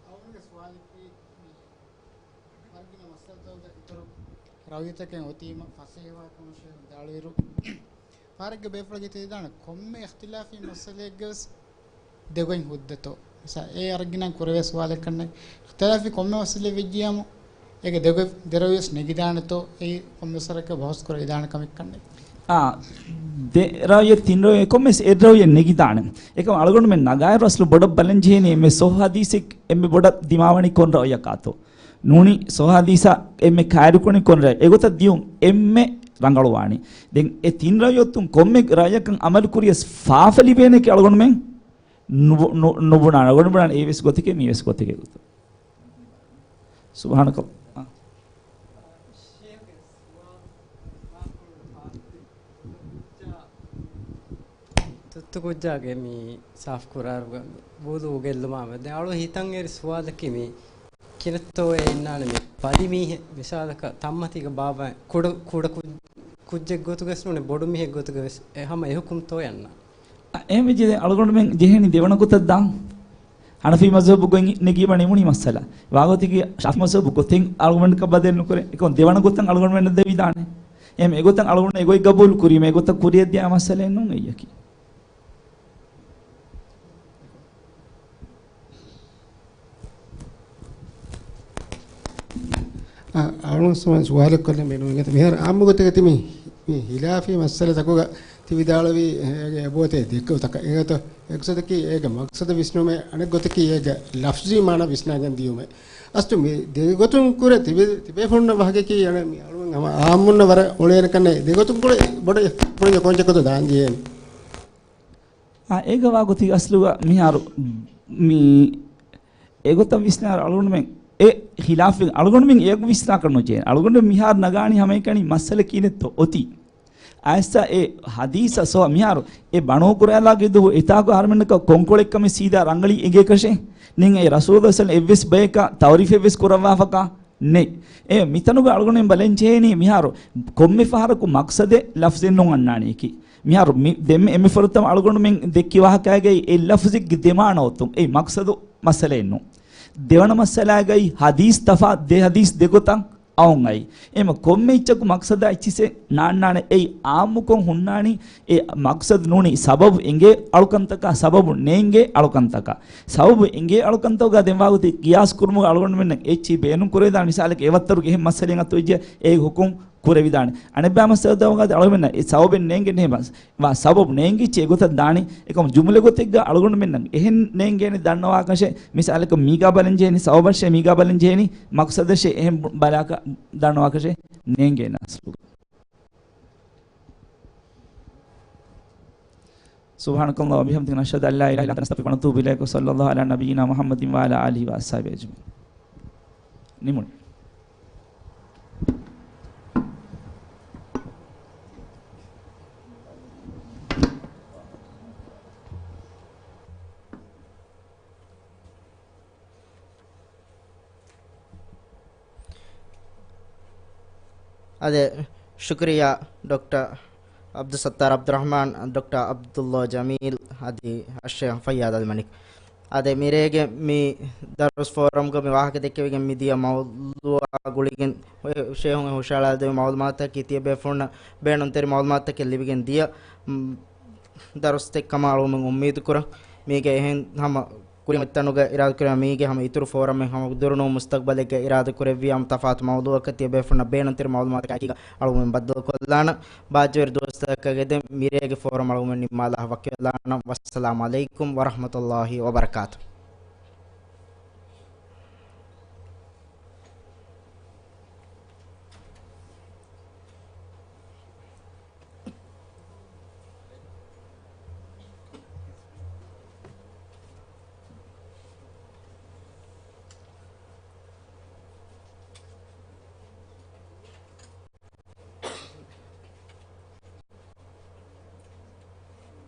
އަޅުގަނޑުގެ ސުވާލަކީ، މި ވަރަށް ގިނަ މައްސަލަތަކުގަ އިތުރު ރައުޔުތަކެއް އޮތީމަ ފަސޭހަވާ ކަމަށޭ ވިދާޅުވިއިރު، ފާރެއްގެ ބޭފުޅަކީ ތި ދާނެ ކޮންމެ އިޚްތިލާފީ މައްސަލައެއްގަވެސް ދެގޮތް ހުއްދަތޯ؟ މިސާ، އެ އަރަށް ގިނަ ކުރެވޭ ސުވާލެއްކަންނެ. އިޚްތިލާފީ ކޮންމެ މައްސަލައެއް ވެއްޖިޔާމު، އޭގެ ދެގޮތް ދެރައުޔަސް ނެގިދާނެތޯ؟ އެއީ ކޮންމެ ސަރަކަށް ބަހުސް ކުރެވިދާނެ ކަމެއްކަންނެ. އާ، ދެ ރައުޔަށް ތިން ރައުޔަށް ކޮންމެސް އެއް ރައުޔެއް ނެގިދާނެ. އެކަމަ އަޅުގަނޑުމެން ނަގާއިރު އަސްލު ބޮޑަށް ބަލަން ޖެހޭނީ އެންމެ ޞައްޙަ ޙަދީޘެއް އެންމެ ބޮޑަށް ދިމާވަނީ ކޮން ރައުޔަކާތޯ؟ ނޫނީ ޞައްޙަ ޙަދީޘާ އެންމެ ކައިރިކުނި ކޮން ރައުޔެއް؟ އެގޮތަށް ދިޔުން އެންމެ ރަނގަޅުވާނީ. ދެން އެ ތިން ރައުޔަށް ތުން ކޮންމެ ރައުޔަކަށް ޢަމަލު ކުރިޔަސް ފާފަ ލިބޭނެކޭ އަޅުގަނޑުމެން ނުބު-، ނު-، ނުބުނާނެ. އަޅުގަނޑު ބުނާނެ އެއީ ވެސް ގޮތެކޭ، މީ ވެސް ގޮތެކޭ. ސުބްޙާނަކަ. ތުއްތު ކުއްޖާގެ މި ސާފު ކުރާރުގަ ވުޟޫ ގެއްލުމާމެ. ދެން އަޅު ހިތަށް އެރި ސުވާލަކީ މި ކިނަތޯއޭ އިންނާނެ މި ބަލި މީހެއް މިސާލަކަށް ތައްމަތީގަ ބާއްވާ ކުޑަ، ކުޑަ ކު-، ކުއްޖެއް ގޮތުގަސް ނޫނެ ބޮޑު މީހެއް ގޮތުގަ ވެސް އެ ހަމަ އެ ޙުކުމްތޯ އަންނާނެ. އެހެން ވެއްޖެ ދެން އަޅުގަނޑުމެން ޖެހޭނީ ދެވަނަ ގޮތަށް ދާން. ޙަނަފީ މަޒްހަބުގައި ނެގީމަ ނިމުނީ މައްސަލަ. ވާގޮތަކީ ޝާފިޢީ މަޒްހަބު ގޮތެއް އަޅުގަނޑަކަށް ބަދަލު ނުކުރޭ. އެކަމަ ދެވަނަ ގޮތަށް އަޅުގަނޑުމެންނަށް ދެވިދާނެ. އެހެން އެގޮތަށް އަޅުގަނޑު އެގޮތް ގަބޫލު ކުރީމަ އެގޮތަށް ކުރިޔަށްދިޔަ މައްސަލައެއް ނޫން އެއްޔަކީ. އަ-، އަޅުގަނޑު ސުވާ-، ސުވާލެއް ކޮށްލަން ބޭނުން އިނގޭތަ؟ މިހާރު ޢާއްމު ގޮތަކަށް ތި މި، މި ޚިލާފީ މައްސަލަތަކުގަ ތި ވިދާޅުވީ އޭގެ އެބައޮތޭ ދެ ގޮތަކަށް. އެގޮތަށް އެއް ގޮތަކީ އޭގެ މަޤްޞަދު ވިސްނުމޭ، އަނެއް ގޮތަކީ އޭގެ ލަފްޒީ މާނަ ވިސްނާގެން ދިޔުމޭ. އަސްލު މި ދެ ގޮތުން ކުރެ ތިބެ-، ތިބޭފުޅުންނަށް ވާހަކައަކީ އަނެއް މި އަޅުގަނޑު ހަމަ ޢާއްމުންނަށް ވަރަށް އުޅޭނެ ކަންނޭ. ދެ ގޮތުން ކުރެ ބޮޑަށް ކުރިން ކޯންޗެއް ކޮތޯ ދާން ޖެހޭނެ. އާ، އޭގަ ވާގޮތީ އަސްލުގަ މިހާރު މި އެގޮތަށް ވިސްނާރު އަޅުގަނޑުމެން އެ ޚިލާފެއް އަޅުގަނޑުމެން އެޔަކު ވިސްނާކަށް ނުޖެހޭ. އަޅުގަނޑު މިހާރު ނަގާނީ ހަމައެކަނި މައްސަލަ ކިހިނެއްތޯ އޮތީ. އައިސްތަ އެ ޙަދީޘަށް ސޯ މިހާރު އެ ބަނޯ ކުރާލާގެ ދުވަހު އެތާކު އަހަރުމެންނަކަށް ކޮންކޮޅެއްކަމެއް ސީދާ ރަނގަޅީ އެނގޭކަށެއް ނެތް. އެ ރަސޫލު ސަލް އެއްވެސް ބަޔަކަށް ތަޢުރީފެއްވެސް ކުރައްވާފަކާ ނެތް. އެ މިތަނުގަ އަޅުގަނޑުމެން ބަލަން ޖެހޭނީ މިހާރު ކޮންމެ ފަހަރަކު މަޤްޞަދެއް ލަފްޒެއް ނޫން އަންނާނީކީ. މިހާރު މި ދެންމެ އެންމެ ފުރަތަމަ އަޅުގަނޑުމެން ދެއްކި ވާހަކައިގައި އެ ލަފްޒެއްގެ ދެމާނަ އޮތުން އެއީ މަޤްޞަދު މައްސަލައެއް ނޫން. ދެވަނަ މައްސަލާގައި ޙަދީޘް ތަފާ ދެ ޙަދީޘް ދެގޮތަށް އައުން އައި. އެމަ ކޮންމެ އެއްޗަކު މަޤްޞަދާ އެއްޗިސެއް ނާންނާނެ އެއީ އާއްމުކޮށް ހުންނާނީ އެ މަޤްޞަދު ނޫނީ ސަބަބު އެނގޭ އަޅުކަންތަކާ، ސަބަބު ނޭނގޭ އަޅުކަންތަކާ. ސަބަބު އެނގޭ އަޅުކަންތަކުގަ ދެން ވާގޮތެއް ޤިޔާސް ކުރުމުގަ އަޅުގަނޑުމެންނަށް އެއްޗިހި ބޭނުން ކުރެވިދާނެ މިސާލަކަށް އެ ވައްތަރުގެ އެހެން މައްސަލައެއް އަތުވެއްޖެ އޭގެ ޙުކުމް ކުރެވިދާނެ. އަނެއްބައި މައްސަލަތަކުގަ އަޅުގަނޑުމެންނަށް އެ ސަބަބެއް ނޭނގެން ނޭނގެ ސަބަބު ނޭނގިއްޖެ އެގޮތަށް ދާނީ. އެކަމު ޖުމުލަ ގޮތެއްގަ އަޅުގަނޑުމެންނަށް އެހެން ނޭނގޭނެ ދަންނަވާކަށެއް މިސާލަކަށް މީގާ ބަލަން ޖެހޭނީ ސަބަބަށޭ، މީގާ ބަލަން ޖެހޭނީ މަޤްޞަދަށޭ އެހެން ބު-، ބަލާކަށް ދަންނަވާކަށެއް ނޭނގޭނެ އަސްލުގަ. سبحانك اللهم وبحمدك، نشهد أن لا إله إلا أنت، نستغفرك ونتوب إليك. وصلى الله على نبينا محمد وعلى آله وأصحابه أجمعين. ނިމުން. އާދެ، ޝުކުރިއްޔާ ޑޮކްޓަރ ޢަބްދުއްސައްތާރު ޢަބްދުއްރަޙްމާން، ޑޮކްޓަރ ޢަބްދުﷲ ޖަމީލް އަދި އައްޝޭޚް ފައްޔާދު ޢަލްމަނިކް. އާދެ، މިރޭގެ މި ދަރުސް ފޯރަމްގަ މި ވާހަކަ ދެއްކެވިގެން މިދިޔަ މައުޟޫޢާ ގުޅިގެން ޝޭޚުން ހުށަހަޅާދެއްވި މަޢުލޫމާތަކީ ތިޔަބޭފުޅުންނަށް ބޭނުންތެރި މަޢުލޫމާތަކެއް ލިބިގެން ދިޔަ، މް، ދަރުސްތެއް ކަމަށް އަޅުގަނޑު އުއްމީދު ކުރަން. މީގެ އެހެން ހަމަ ކުރިމަތްތަނުގަ އިރާދަކުރެއްވި މީގެ ހަމަ އިތުރު ފޯރަމެއް ހަމަ ދުރުނޫން މުސްތަޤްބަލެއްގަ އިރާދަކުރެއްވި ހަމަ ތަފާތު މައުޟޫޢަކަށް ތިޔަބޭފުޅުންނަށް ބޭނުންތެރި މަޢުލޫމާތަކާއެކީގަ އަޅުގަނޑުމެން ބައްދަލުކޮށްލާނަން. ބާއްޖަވެރި ދުވަސްތަކަކަށް ގެދެން މިރޭގެ ފޯރަމް އަޅުގަނޑުމެން ނިންމާލާ ވަކިވެލާނަން. ވައްސަލާމު ޢަލައިކުމް ވަރަޙްމަތުﷲ ވަބަރަކާތުހު.